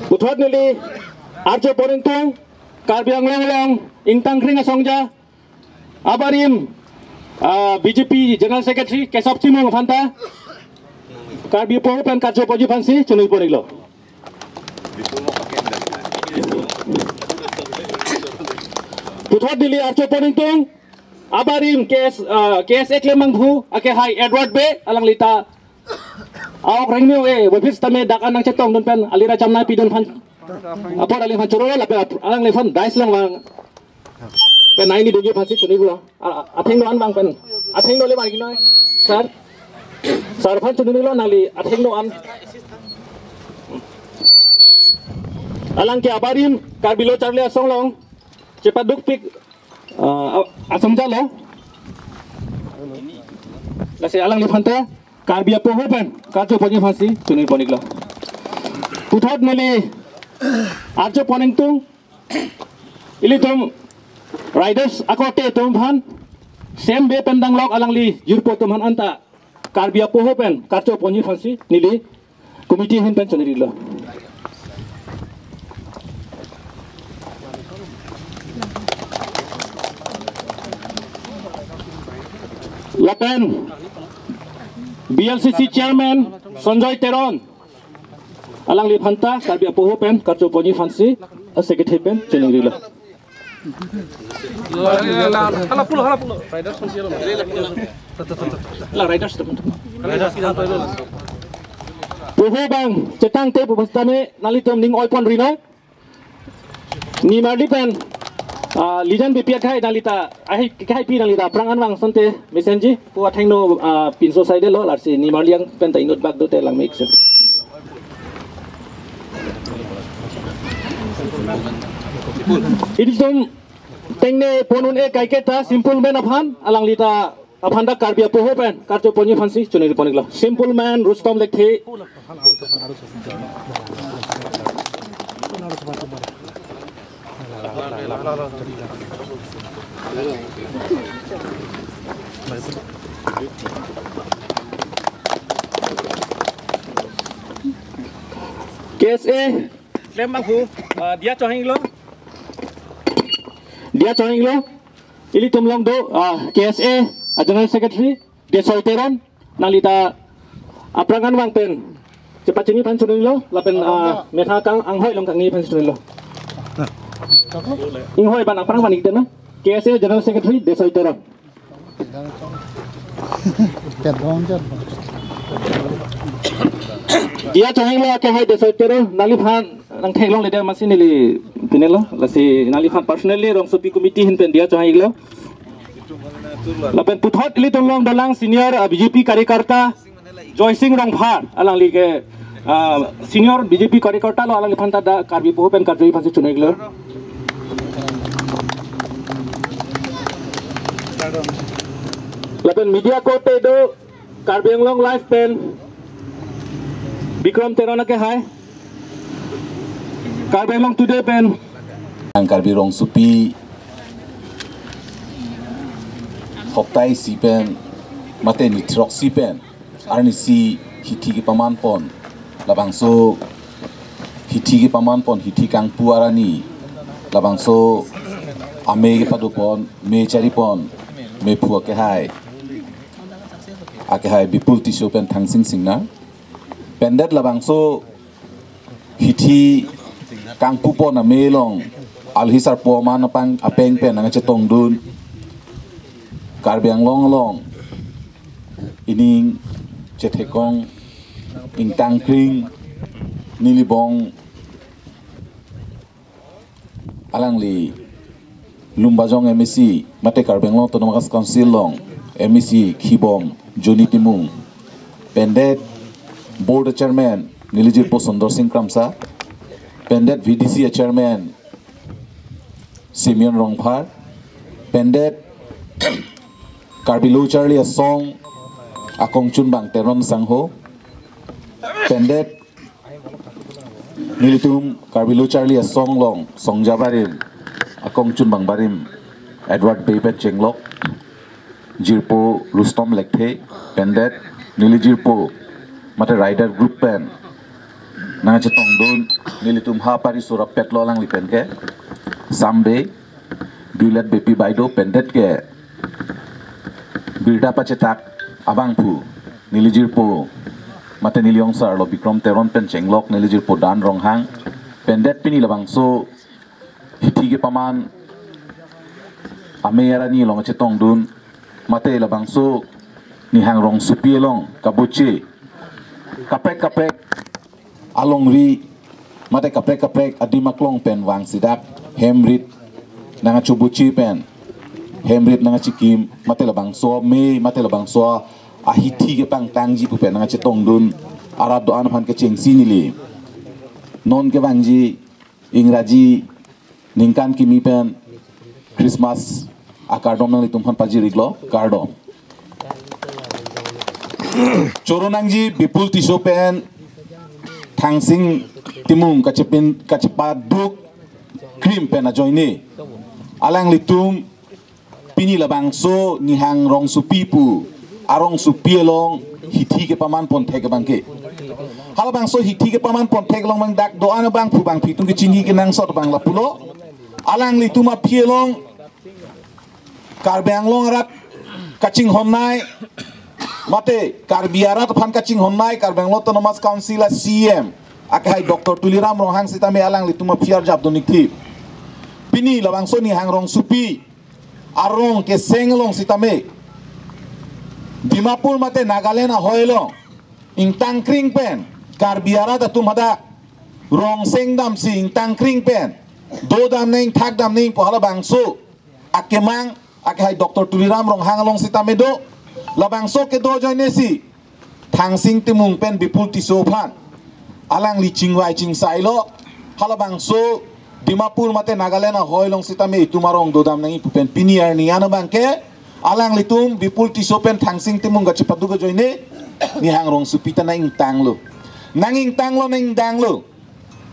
Puthot neli archo pon-ingtung Karbi Anglong along ingtangkring asongja abarim, ah, B J P General Secretary Kesop Timung aphan ta Karbi apoho pen karcho ponji aphansi choningri pon-iklo. Puthot neli archo pon-ingtung abarim K S, ah, K S A klembangphu akehai Edward Bey, alangli ta a-ok rengmi ave, webis tame dak an nangchetongdun pen ali racham nangpidun aphan apot alangliphan choro lapen ap-, alangliphan dais along vang pen nangpidunji aphansi choningri lo. A, a, athengno an vang pen. Athengno le vang noi. Sir. Sir aphan choningri lo, nangli athengno an. Alang ke abarim Karbi Lo Charli Asong along chepadukpik, ah, a-, asongja lo. Lasi alangliphan ta Karbi apoho pen karcho ponji aphansi choningri pon-iklo. Puthot neli archo pon-ingtung ilitum riders akorte atum aphan, Sem Bey pen danglok alangli jirpo atum aphan anta Karbi apoho pen karcho ponji aphansi neli committee ahin pen choningri lo. Lapen B L C C chairman Sanjoy Teron, alangliphan ta Karbi apoho pen karcho ponji aphansi a-secretary pen choningri lo. Hala pulo, hala pulo. Riders konsi lo. La riders teman-teman. Poho bang chetangte pu pasitame nanglitum ning oiponri noi. Nimarli pen, ah, Lijan Beypi akhai nanglita, akhai, akhai pi nanglita aphrang anvang asonte mesenji pu athengno, ah, pinso saidelo, lasi nimarli ang pen ta inut bak dote langmesen. Ilitum tengne pon un-e kaiketa Simple Man aphan, alanglita aphan ta Karbi apoho pen karcho ponji aphansi choningri pon-iklo. Simple Man Rustom Lekthe. K S A, klem bang hu, ah, diya chohanglo. Diya chohanglo. Ilitum along do, ah, K S A, ah, General Secretary, Desoi Teron, nanglita aphrang anvang pen chepachini aphan choninglo, lapen, ah, metha kang anghoi along kangni aphan choninglo. Inghoi ban aphrang ban-ik dena, K S A General Secretary, Desoi Teron. Diya chohanglo akhai Desoi Teron, nangliphan nangtheklongle dia masi neli pinelo, lasi nangliphan personally rongsopi committee ahin pen diya chohanglo. Lapen puthot ilitum along dolang senior, ah, B J P karyakarta Joysing Rongphar, alangli ke, ah, senior B J P karyakarta lo, alangliphan ta da Karbi apoho pen karcho aphansi choninglo. Lapen media korte do Karbi Anglong Live pen Bikram Teron akhai. Karbi Anglong Today pen. Ang Karbi rongsopi hoktai isi pen, mate ni throksi pen, arnisi hithi kepaman pon, labangso hithi kepaman pon, hithi kangpu arani, labangso ame kepado pon, me chari pon, mephu akhai, akhai Bipul Tisso pen Thangsing Singnar. Pendet labangso hithi kangpu pon ame along alhi sarpo aman apang apeng pen nangchetongdun, Karbi Anglong along ining chethekong, ingtangkring, nelibong alangli Lumbajong M A C, mate Karbi Anglong Autonomous Council along M A C khibom Johnny Timung, pendet Board Chairman neli jirpo Sundar Singh Kramsa, pendet V D C Chairman Simeon Rongphar, pendet Karbi Lo Charli Asong akongchunbang Teron Sangho, pendet nelitum Karbi Lo Charli Asong along songja barim, akongchunbang barim Edward Bey pen chenglok, jirpo Rustom Lekthe, pendet neli jirpo mate rider group pen nangchetongdun, nelitum ha pari sura petlo alangli pen ke, Sam Bey, Violet Beypi Baideo, pendet ke birta pachetak abangphu neli jirpo mate neli ongsar lo Bikram Teron pen chenglok neli jirpo Dan Ronghang, pendet pini labangso hithi kepaman ame arani along chetongdun, mate labangso nihang rongsopi along kabuche kaprek kaprek alongri, mate kaprek kaprek adim aklong pen vangsi dak hem rit nangkachobuche pen, hem rit nangkachikim, mate labangso me, mate labangso ahithi kepangtangji pu pen nangkachetongdun arat do-an aphan kechengsi neli non kevangji Ingraji ningkan kimi pen Christmas akardom nanglitum aphan pajir-iklo, kardom. Choro nangji Bipul Tisso pen Thangsing Timung kachepin, kachepaduk krim pen ajoine, alanglitum pini labangso nihang rongsopi pu arongsopi along hithi kepaman pon thek abangke, halabangso hithi kepaman pon thek along abang dak do-an abangphu bangphi atum kechini kenangsot abang lapulo, alanglitum aphi along Karbi Anglong arat kachinghonnei, mate Karbi arat aphan kachinghonnei, Karbi Anglong Autonomous Council a C E M akhai Doctor Tuliram Ronghang sitame alanglitum aphi arjap dun-ik thi. Pini labangso nihang rongsopi arong keseng along sitame Dimapur mate Nagaland ahoi along ingtangkring pen Karbi arat atum hadak rong seng damsi ingtang kring pen dodam neng thakdam neng pu halabangso akemang akehai Doctor Tuliram Ronghang along sitame do. Labangso kedo ajoine si Thangsing Timung pen Bipul Tisso aphan alangli chingvai chingsailo. Halabangso Dimapur mate Nagaland ahoi along sitame itum arong dodam nangji pu pen pini arni an abangke alanglitum Bipul Tisso pen Thangsing Timung kachepaduk ajoine Nihang Rongsopi ta nang-ingtanglo. Nang-ingtanglo, nang-ingtanglo.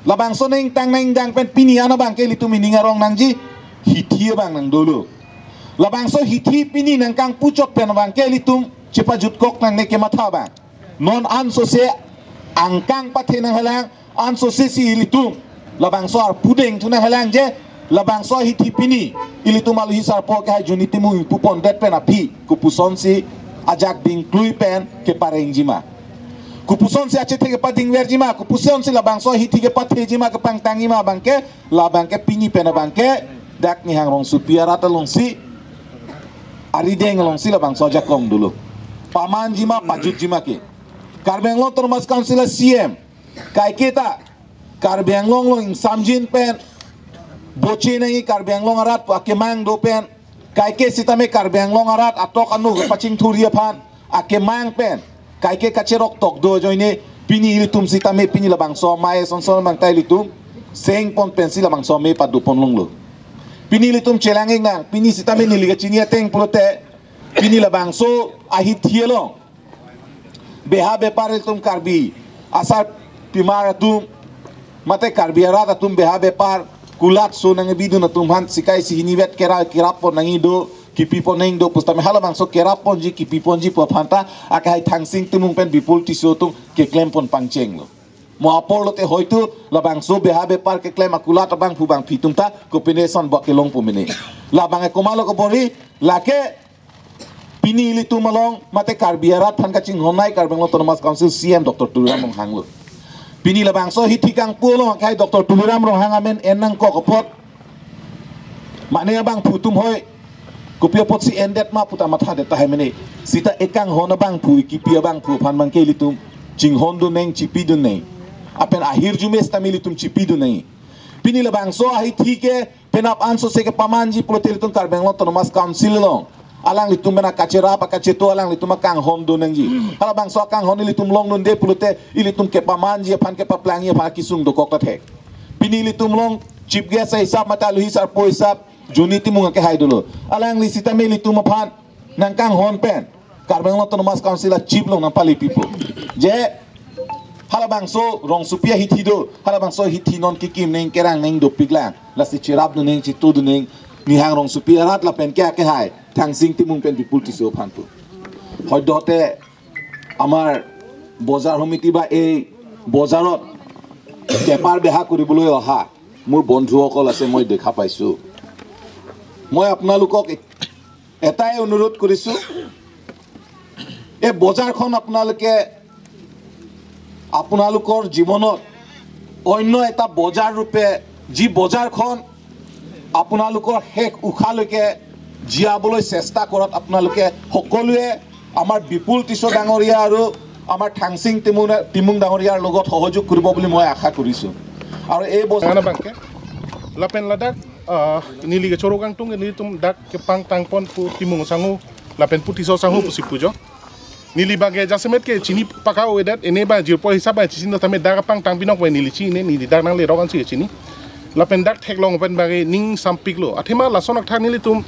Labangso nang-ingtang nang-ingtang pen pini an abangke ilitum ining arong nangji hithi abang nangdolo. Labangso hithi pini nangkangpu chot pen abangke ilitum chepajutkok nangne kematha abang. Non ansose angkang pathe nanghelang, ansose si ilitum labangso arpu dengthu nanghelang je, labangso hithi pini ilitum alohi sarpo akehai Juni Timung ingpu pondet pen aphi kopusonsi ajak dingklui pen keparengjima. Kopusonsi achethe kepadingverjima, kopusonsi labangso hithi kepathejima, kepangtangjima abangke, labangke pini pen abangke dak Nihang Rongsopi arat alongsi, arideng alongsi labangso ajakong dolo. Pamanjima, pajutjima ke. Karbi Anglong Autonomous Council a-C E M kaiketa Karbi Anglong along ingsamjin pen, boche nangji Karbi Anglong arat pu akemang do pen, kaike sitame Karbi Anglong arat atok anu kepachingthurji aphan akemang pen kaike kacheroktok do ajoine pini ilitum sitame pini labangso amei asonson abang ta ilitum seng pon pensi labangso amei padopon longlo. Pini ilitum chelang-ik nang, pini sitame neli kachini ateng pulote pini labangso ahithi along beha bepar ilitum Karbi asarpimar atum mate Karbi arat atum beha bepar kulat so nangkebidun atum aphan sikai si hini vet kera kerap pon nangji do, kipi pon nangji do pusitame halabangso kerap ponji kipi ponji pu aphan ta akehai Thangsing Timung pen Bipul Tisso atum keklem pon pangchenglo. Mo apor lote hoitu labangso beha bepar keklem akulat abangphu bangphi atum ta kopine ason bak kelong pu mene. Labang ekoma lo kebor-i, lake pini ilitum along mate Karbi arat aphan kachinghon nai Karbi Anglong Autonomous Council C E M Doctor Tuliram Ronghang lo. Pini labangso hithi kangpu along akehai Doctor Tuliram Ronghang amen en nangkok apot mane abangphu atum hoi kopi apotsi endet ma pu ta mathadet tahai mene. Sita ekanghon abangphu, ekipi abangphu aphan abangke ilitum chinghondun neng, chipidun neng. Lapen ahirjume sitame ilitum chipidun neng. Pini labangso ahithi ke penap ansose kepamanji pulote ilitum Karbi Anglong Autonomous Council along alanglitum mena kacherap akacheto alanglitum akanghon do nangji. Halabangso akanghon ilitum longdunde pulote ilitum kepamanji aphan kepaplangji aphan kesung dokok ta thek. Pini ilitum along chief guest ahisap mate alohi sarpo ahisap Juni Timung akehai dolo. Alangli sitame ilitum aphan nangkanghon pen Karbi Anglong Autonomous Council a-chief along nangpale pipo. Je halabangso Rongsopi ahithi do, halabangso hithi non kekim neng kerang neng dopiklang. Lasi cherapdun neng, chetodun neng Nihang Rongsopi arat lapen ke akehai Thangsing Timung pen Bipul Tisso aphan pu. সদ্যহতে আমাৰ বজাৰ সমিতি বা এই বজাৰত বেপাৰ বেহা কৰিবলৈ অহা মোৰ বন্ধুসকল আছে, মই দেখা পাইছোঁ। মই আপোনালোকক এ-, এটাই অনুৰোধ কৰিছোঁ, এই বজাৰখন আপোনালোকে আপোনালোকৰ জীৱনত অন্য এটা বজাৰ ৰূপে, যি বজাৰখন আপোনালোকৰ শেষ উশালৈকে জীয়াবলৈ চেষ্টা কৰাত আপোনালোকে সকলোৱে আমাৰ বিপুল টিছ' ডাঙৰীয়া আৰু আমাৰ থাংচিং টিমুং, টিমুং ডাঙৰীয়াৰ লগত সহযোগ কৰিব বুলি মই আশা কৰিছোঁ। আৰু এই বজাৰ Nana bangke. Lapen ladak, ah, neli kechoro kangtung nelitum dak kepangtangpon pu Timung Sangu, lapen pu Tisso Sangu pusi pujo. Neli bangke jasemet ke chini paka oedet, ene ba jirpo hisap ba chini tame dak pangtang pinok ba neli chini, neli dak nanglerok ansi chini. Lapen dak theklong pen bangke ning sampiklo. Athema lason aktha nelitum,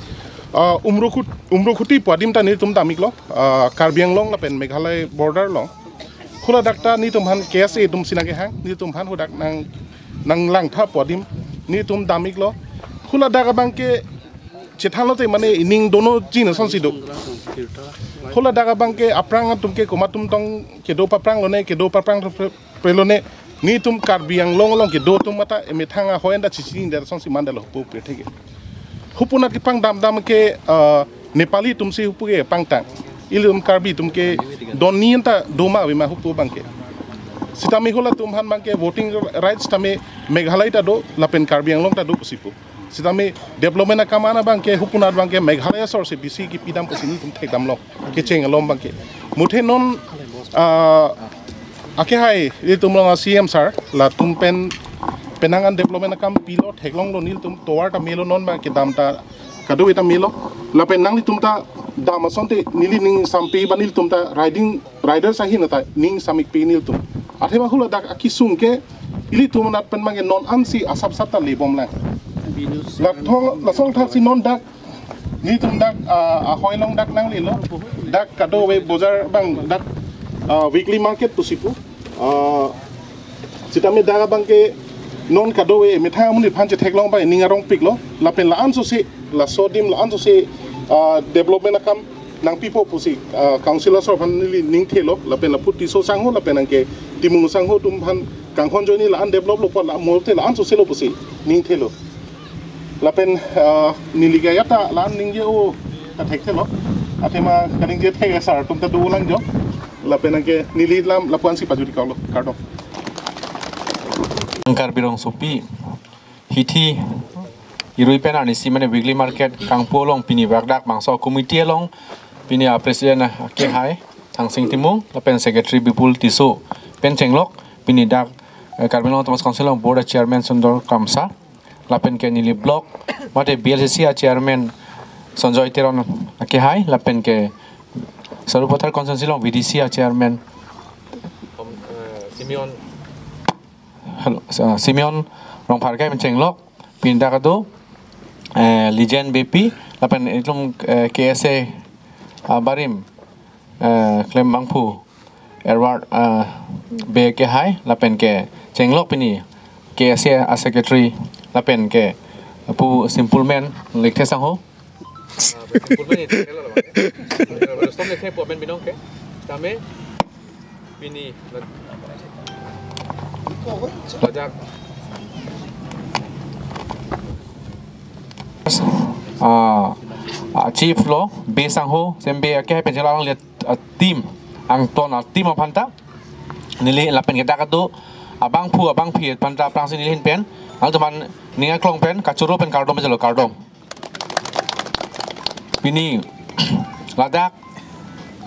ah, Umrukut-, Umrukhuti pu adim ta nelitum damiklo, ah, Karbi Anglong lapen Meghalaya border along. Hula dak ta nelitum han K S A atum si nangkehang, nelitum han hudak nang, nanglangtha pu adim, nelitum damiklo. Hula dak abangke chethanlote mane ining dono jin asonsi do. Hula dak abangke aphrang atum ke komat atum tong kedo paphrang lone, kedo paphrang pre-, pre lone, nelitum Karbi Anglong along kedo atum mata emethang ahoi anta chichini der asonsi mandetlo hupu petheke. Hupu nat kepangdam dam ke, ah, Nepali atumsi hupu ke pangtang. Ilitum Karbi atum ke don ni anta doma avema hupu bangke. Sitame hulatum han bangke voting rights tame Meghalaya ta do, lapen Karbi Anglong ta do pusi pu. Sitame development akam ana bangke hupu nat bangke Meghalaya sorsi bisi kipidam pusi nelitum thekdamlo. Kecheng alom bangke. Muthe non, ah, Ake hai, ilitum along a-C M sir, latum pen penang an development akam pilo, theklonglo, nelitum tovar ta melo, non ma kedam ta kadokave ta melo. Lapen nanglitum ta dam asonte neli ning sampe ba nelitum ta riding, riders ahin ta ning samik pe nelitum. Athema hula dak akesung ke ilitum anat pen abang ke non ansi asap sap ta lebomlang. Lathong lasong thaksi non dak nelitum dak, ah, ahoi along dak nanglelo. Dak kadokave bojar abang dak, ah, weekly market pusi pu. Ah, sitame dak abang ke non kadokave methang amonit aphan chetheklong abang ning arongpiklo. Lapen la-an sose, laso adim la-an sose, ah, development akam nangpipo pusi, ah, councillor sir aphan neli ning thelo. Lapen lapu Tisso sangho, lapen anke Timung sangho atum aphan kanghon ajoine la-an develop lo apot la mote la-an sose lo pusi ning thelo. Lapen, ah, neli ke ya ta la-an ningje-o ta thekthelo. Athema kaningje thek sir atum ta dolang jo. Lapen anke neli lam lapu-ansi pajut-iklo. Kardom. Karbi rongsopi hithi irui pen arnisi mane weekly market kangpu along pini bak dak bangso committee along pini a-president ake hai Thangsing Timung lapen secretary Bipul Tisso pen chenglok pini dak, eh, Karbi Anglong Autonomous Council along board a-chairman Sundor Kramsa lapen ke neli block mate B L C C a-chairman Sanjoy Teron ake hai lapen ke Sarupathar constituency along V D C a-chairman, eh, Simeon, hello, uh, Simeon Rongphar ke pen chenglok pini dak kedo, eh, Lijen Beypi lapen itum, eh, K S A abarim, eh, klembangphu Edward, eh, Bey ake hai lapen ke chenglok pini K S A a-secretary lapen ke pu Simple Man Lekthe sangho. Ah, Simple Man itu kela lawan. Stop Lekthe pu amen binong ke. Tame pini lajak, ah, ah, chief lo Bey sangho, Sem Bey ake hai pen chenglok alanglitum, ah, team, angton a-team aphan ta neli lapen ke dak kedo abangphu abangphi aphan ta aphrangsi neli ahin pen nangtum aphan ning aklong pen kachoro pen kardom jalo, kardom. Pini ladak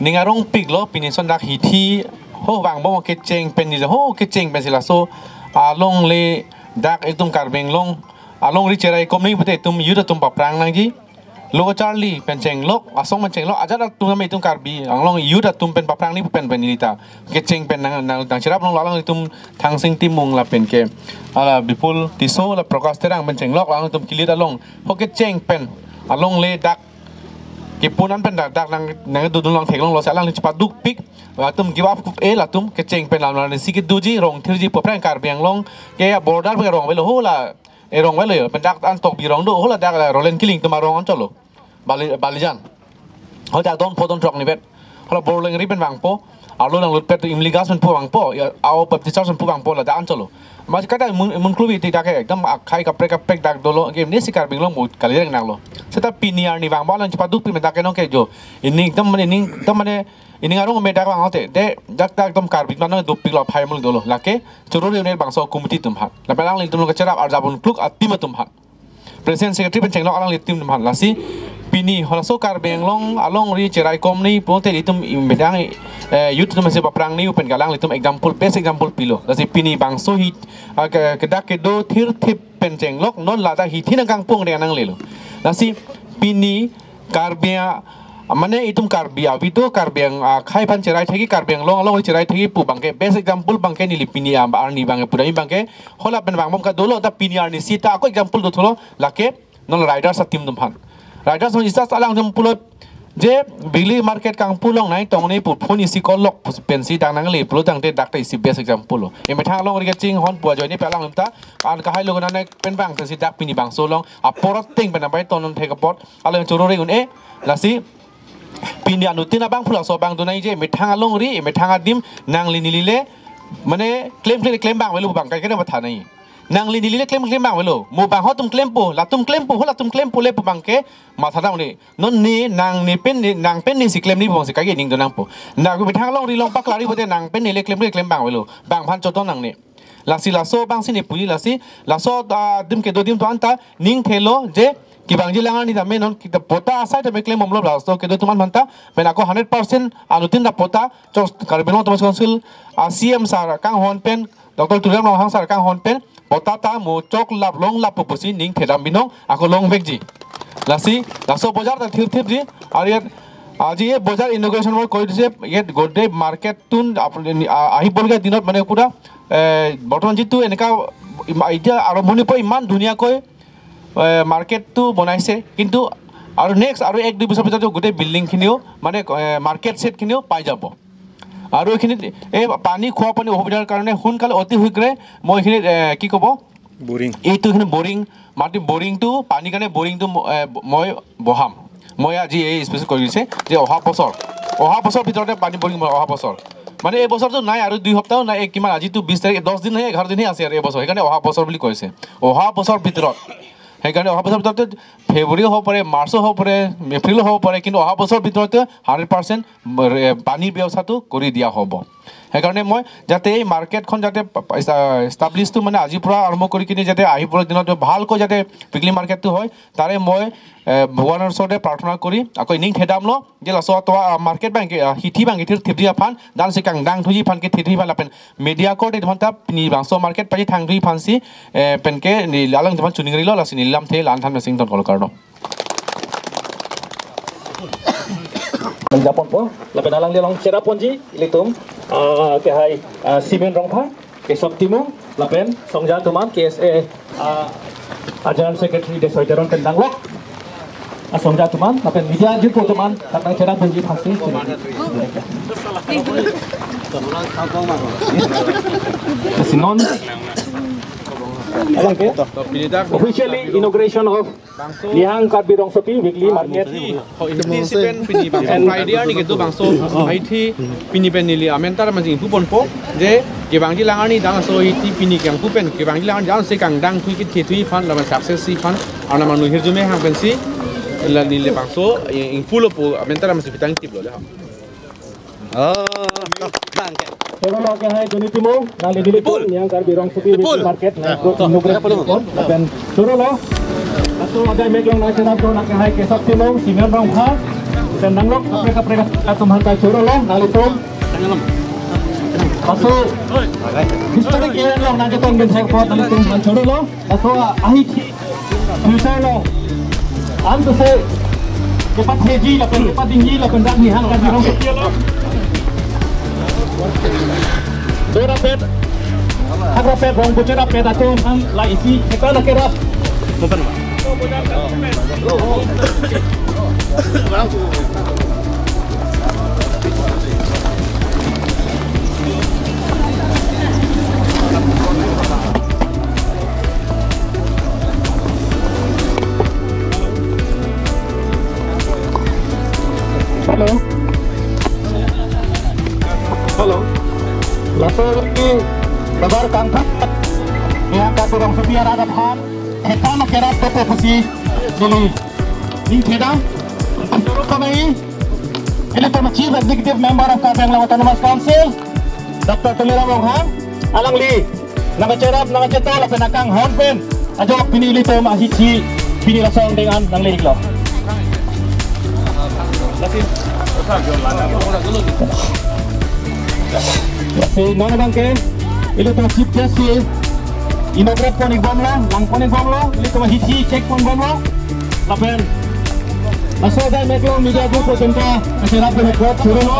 ning arongpiklo, pini ason dak hithi ho vangbom kecheng pen ni ho kecheng pensi laso alongle dak itum Karbi Anglong alongri cherai komni pute itum youth atum paphrang nangji. Lo kacharli pen chenglok, asong pen chenglok, ajat atum nami itum Karbi Anglong youth atum pen paphrang ni pen pen neli ta kecheng pen nang, nang, nangcherap long lalang itum Thangsing Timung lapen ke, ala Bipul Tisso la Prakash Terang pen chenglok lalang itum kilit along ho kecheng pen alongle dak kepun an pen dak dak nang nangdodun long theklonglo si alanglitum chepadukpik. Latum give up e, latum kecheng pen lam lam si kedoji rong thirji pu aphrang Karbi Anglong ke border pen rong avelo, ho la e rong avelo, pen dak an Tokbi rong do, ho la dak la Roland Killing atum arong anchotlo. Bali, Balijan. Ho dak don pho don throk ni vet. Ho la Borlengri pen vangpo, arlo nanglut pet Imli Gas pen pu vangpo, ya, Ao Baptist Church pen pu vangpo, ladak anchotlo. Mas kada mun, mun klubi ti dak ke ekdom akhai kaprek kaprek dak dolo, ke neli si Karbi Anglong bu kali reng nanglo. Seta pini arni vangbo alang chepadukpik me dak ke nong ke jo. Ining ekdom mane, ining ekdom mane, ining arong me dak vang hote. De dak dak ekdom Karbi mane dopiklo, phai mul dolo. Lake choro re unel bangso committee atum aphan. Lapen alanglitum lo kacherap arjabun kluk a-team atum aphan. President secretary pen chenglok alangli team atum aphan. Lasi pini halaso Karbi Anglong alongri cherai komni pute itum imbedang, eh, youth atum si paphrang ni pen alanglitum example, best example pilo. Lasi pini bangso hi, ah, ke, kedak kedo thirthip pen chenglok non ladak hithi nangkangpung de nanglelo. Lasi pini Karbi a, mane itum Karbi avideo Karbi Ang, ah, akhai aphan cherai thekji, Karbi Anglong along cherai thekji pu abangke best example abangke neli pini, ah, arni abangke pudami abangke ho lapen vangbom kadolo, ta pini arnisi ta ako example dothulo, lake non riders a-team atum aphan. Riders non isas alangtum pulo je weekly market kangpu along nai tong ni pu phone isi call lok pu pensi dak nangle pulo tangte dak ta isi best example lo. Emethang alongri kachinghon pu ajoine pen alangtum ta an kahai lo nane pen bangsi dak pini bangso along apor ateng pen abai ton non thek apot along choro re un-e. Lasi pini anuttin abangphu laso abang do nangji, emethang alongri, emethang adim nangli neli le mane klem klem klem abang avelo pu abangke kena matha nangji. Nangli neli le klem klem abang avelo. Mo abang ho atum klempo, latum klempo, ho latum klempo le pu abangke matha nang ni. Non ni nang ni pen ni, nang pen ni si klem ni pu abangsi kagi ning do nangpo. Nang emethang alongri along paklari pute nang pen ni le klem klem klem abang avelo. Bang aphan chodon nangne. Lasi laso abangsi ne puji, lasi laso, ah, adim kedo adim atum anta ning thelo je Kevangji Langarni tame non kita patta asai tame klem bomlo laso kedo atum aphan ta, pen ako hundred percent anuttin ta patta, chok Karbi Anglong Autonomous Council, ah, C M sir akanghon pen, Doctor Tuliram Ronghang sir akanghon pen, patta ta mo chok lap long lap pu pusi ning thedam binong, ako longvekji. Lasi, laso bojar ta thirthipji, aru iyat, aji ye bojar inauguration মই কৰি দিছে, ইয়াত গোটেই মাৰ্কেটটো আপ-, আ-, আহিবলগীয়া দিনত মানে পুৰা, এ, বৰ্তমান যিটো এনেকা ইমা-, এতিয়া আৰম্ভণিৰ পৰা ইমান ধুনীয়াকৈ, এ, মাৰ্কেটটো বনাইছে, কিন্তু আৰু নেক্সট আৰু এক দুই বছৰ পিছত গোটেই বিল্ডিংখিনিও মানে, এ, মাৰ্কেট শ্বেডখিনিও পাই যাব। আৰু এইখিনিত এই পানী, খোৱা পানী অসুবিধাৰ কাৰণে সোনকালে অতি শীঘ্ৰে মই এইখিনিত, এ, কি ক'ব? বৰিং। এইটো এইখিনি বৰিং, মাটি বৰিংটো, পানীৰ কাৰণে বৰিংটো ম-, এ, মই বহাম। মই আজি এই স্পেচিয়েল কৰি দিছে যে অহা বছৰ, অহা বছৰ ভিতৰতে পানী বৰিং মই অহা বছৰ। মানে এই বছৰটো নাই আৰু দুই সপ্তাহ নাই, এই কিমান আজিতো বিশ তাৰিখ, দহ দিন নাই, এঘাৰ দিনহে আছে আৰু এই বছৰ। সেইকাৰণে অহা বছৰ বুলি কৈছে। অহা বছৰ ভিতৰত, সেইকাৰণে অহা বছৰ ভিতৰতে ফেব্ৰুৱাৰী হ'ব পাৰে, মাৰ্চো হ'ব পাৰে, এপ্ৰিলো হ'ব পাৰে, কিন্তু অহা বছৰ ভিতৰতে হাণ্ড্ৰেড পাৰ্চেণ্ট পানীৰ ব্যৱস্থাটো কৰি দিয়া হ'ব। সেইকাৰণে মই যাতে এই মাৰ্কেটখন যাতে পা-, পা-, ইষ্টা-, ইষ্টাব্লিছটো মানে আজিৰ পৰা আৰম্ভ কৰি কিনে যাতে আহিবলগীয়া দিনত ভালকৈ যাতে উইকলি মাৰ্কেটটো হয়, তাৰে মই, এ, ভগৱানৰ ওচৰতে প্ৰাৰ্থনা কৰি আকৌ ইনিং খেদাম ল যে লাষ্টত তো, আ, market bangke, a, hithi bangke thir thipji aphan, dan si kangdang thuji aphan ke thir thipji aphan lapen media court itum ta pini bangso market paji thang thuji aphansi, eh, penke ne alang itum chuningri lo, lasi neli lamthe la-an than masing ton kol karno. Japon po, lapen alangli along cherap ponji, ilitum, ah, kehai, ah, Simen Rongphar, Kesop Timung, lapen songja atum an, K S A, ah, ah, General Secretary Desoi Teron pen danglok. Ah, songja atum an, lapen media jirpo atum an, lapen cherap ponji aphansi. Sinon, alangke, officially inauguration of Nihang Karbi Rongsopi weekly market. Hithi si pen pini bangso Friday arni kedo bangso hithi pini pen neli amen ta manjing pu ponpo je kevangji lang arni dan laso hithi pini kangpu pen kevangji lang arni dan si kangdang thuji kethe thuji aphan lapen success thuji aphan arnam arnu hirjume hang pensi la neli bangso, eh, ingpu lo pu amen ta manjing pitang tip lo le ha. Oh, bang. Choro lo kehai Johnny Timung, nangli neli Ipul. Nihang Karbi Rongsopi Ipul. Weekly market, na Ipul. Inauguration Ipul. Lapen choro lo. Laso ajai mek along nangcherap do nang kehai Kesop Timung, Simen Rongphar, pen danglok kaprek kaprek atum aphan ta choro lo, nanglitum. Laso historic event along nangchetong bin thek apot nanglitum aphan choro lo. Laso ahithi future lo. An to se kepatheji lapen kepatengji lapen dak Nihang Karbi Rongsopi along. Dorapet, hakrapet, rong bucherapet atum an la isi kita la kerap. Hello. Hello. Laso ini kabar kangthak. Nihang Karbi Rongsopi arat aphan. Hetan kerap tepe pusi neli ning thedam. Kami, ilitum Chief Executive Member of Karbi Anglong Autonomous Council, Doctor Tuliram Ronghang, alangli nangcherap nangcheto lapen akanghon pen ajok pini ilitum ahithi pini laso angdeng an nangli iklo. Lasi non abangke ilitum chief guest si inaugurate pon ik bomlo, lang pon ik bomlo, ilitum hithi check pon bomlo. Lapen laso ajai mek along media jirpo atum ta, acherap pen ekot choro lo.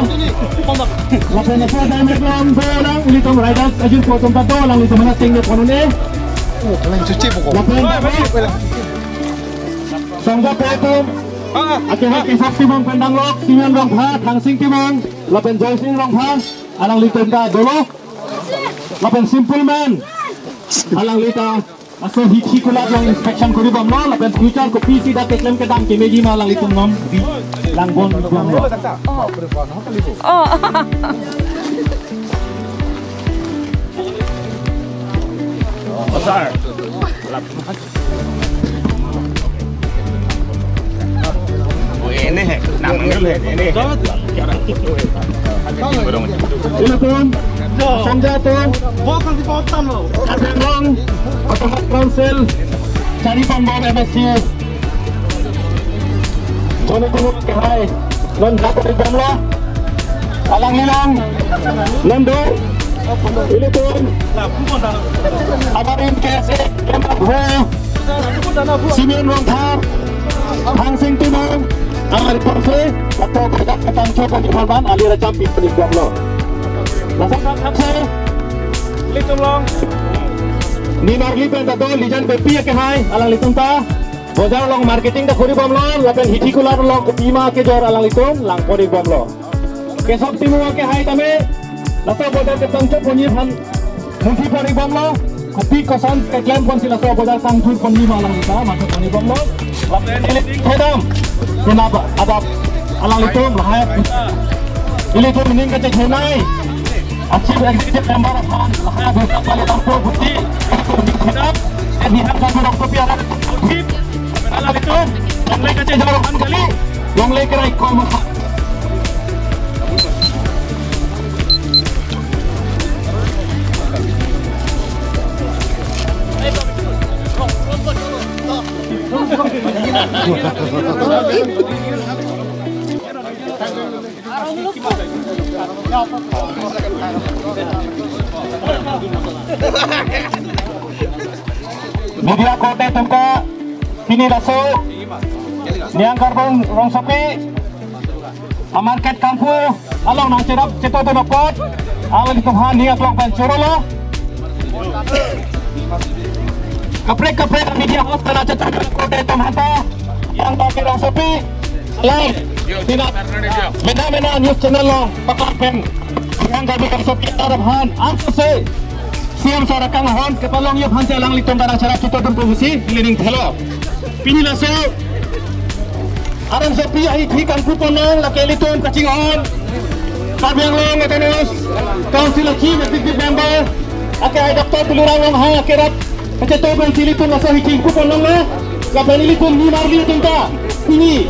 Lapen laso ajai mek along dolang, ilitum riders ajirpo atum ta dolang, ilitum mana ting de ponone. Lapen songja atum, akehai Kesop Timung pen danglok, Simen Rongphar, Thangsing Timung, lapen Joysing Rongphar, alanglitum ta dolo, lapen Simple Man, alangli ta laso hithi kulat along inspection kori bomlo, lapen future kopisi dak keklem kedam kemeji ma alanglitum non bi lang pon bomlo. Oh. Oh, sir. Oh, ini, eh. Nang manggil, eh. Ini. Ilitum, songja atum, Karbi Anglong Autonomous Council, chari pon bom M S C, Kami tunggu ke hai. Non dapat di gamla. Alanglilong. Non do. Ilitum. Amarin K S A. Kemah ho. Simeon Rongphar. Hangsing Timung. Amari Parse. Atau kita ketang coba di Halban. Alir acam pi di gamla. Langsung tak saya. Ilitum long. Ni marli pen ta do lijan bepi ke hai. Alanglitum ta. Bojar along marketing ta kori bomlo, lapen Hithi Kular along kopima kejor alanglitum lang kori bomlo. Kesok Timung ke hai tame, laso bojar ketang chot ponji aphan muthi kori bomlo, kopi koson keklem ponsi laso bojar kangthur ponji ma alanglitum, mathur kori bomlo. Lapen ili thedam, kenapa adap alanglitum lahai. Ilitum ning kachethenei. Chief Executive Member aphan lahai abang kali tampur buti. Tidak. Ini hak kami doktor piara. Alanglitum, longle kachejor aphan kali, longle kerai kom aphan. Media korte atum ta pini laso Niang Karbon Rongsopi amarket kangpu along nangcherap chetodun apot alanglitum aphan ning aklong pen chorolo. Kaprek kaprek media house kana chetodun apot atum aphanta Niang Karbon Rongsopi along tina mena mena news channel along pakar pen Niang Karbon Rongsopi arap aphan ansose C M sir akanghon kepalongji aphan si alanglitum ta nangcherap chetodun pusi nelining thelo. Pini laso arongsopi ahithi kangpu ponnang lake ilitum kachinghon Karbi Anglong Autonomous Council Chief Executive Member ake hai Doctor Tuliram Ronghang akerap kachetodun si ilitum laso hithi kangpu ponnanglo. Lapen ilitum ni marli atum ta pini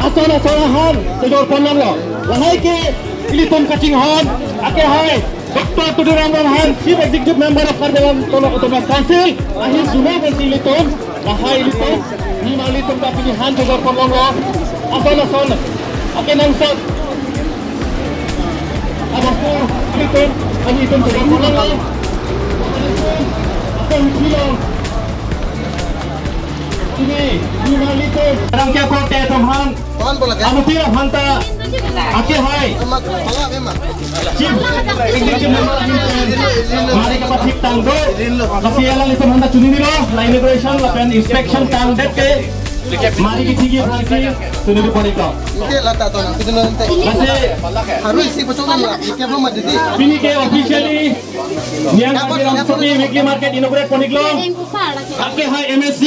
ason ason ahan kejor ponnanglo. Lahai ke ilitum kachinghon ake hai Doctor Tuliram Ronghang, Chief Executive Member of Karbi Anglong Autonomous Council, ahin sumo pensi ilitum lahai ilitum ni marli atum ta pini han kejor ponnanglo. Ason ason akenangsot abastu ilitum ahin itum kejor ponnanglo. Ason hilong ini ni marli atum. Rangke korte atum aphan Amuti aphanta ake hai. Chief Executive Member ahin pen mari kapathik tangdo. Lasi alanglitum aphanta chunini lo, la inauguration lapen inspection tangdet ke mari kithikji aphan si chunini pon-iklo. Ike lata to nang, itu nanti. Lasi harus isi pocong nang lah, ike belum ada di. Pini ke officially Niang Karbon Rongsopi weekly market inaugurate pon-iklo. Ake hai M A C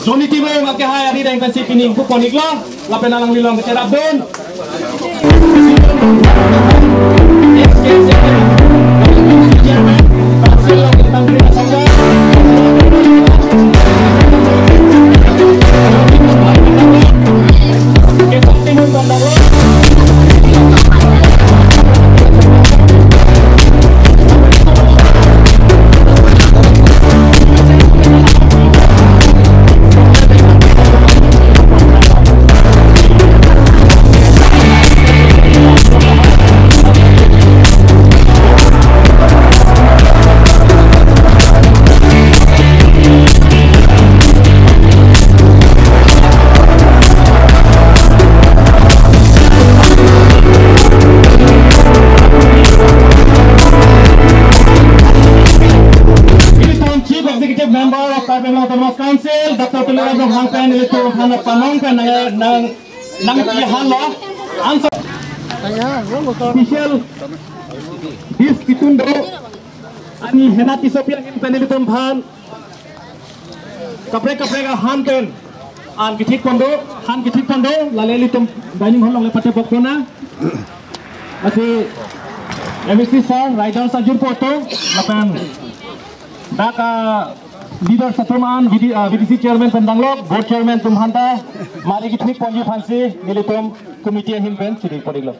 Soniti Bey ake hai arideng pensi pini kangpu pon-iklo, lapen alanglilong kacherapdun. Ilitum Chief Executive Member of Karbi Anglong Autonomous Council, Doctor Tuliram Ronghang pen ilitum aphan panong pen nang nang nang pihan lo. Answer. Special dish kitun do. Ani Hena Tissopi ahin pen ilitum aphan kaprek kaprek ahan pen an kithik pondo, han kithik pondo, lale ilitum dining hall along le pate bok pona. Lasi M A C sir, riders ajirpo atum, lapen dak a leaders atum an, V D, ah, V D C chairman pen danglok, board chairman atum aphanta mari kithik ponji aphan si nelitum committee ahin pen chiri pori lo.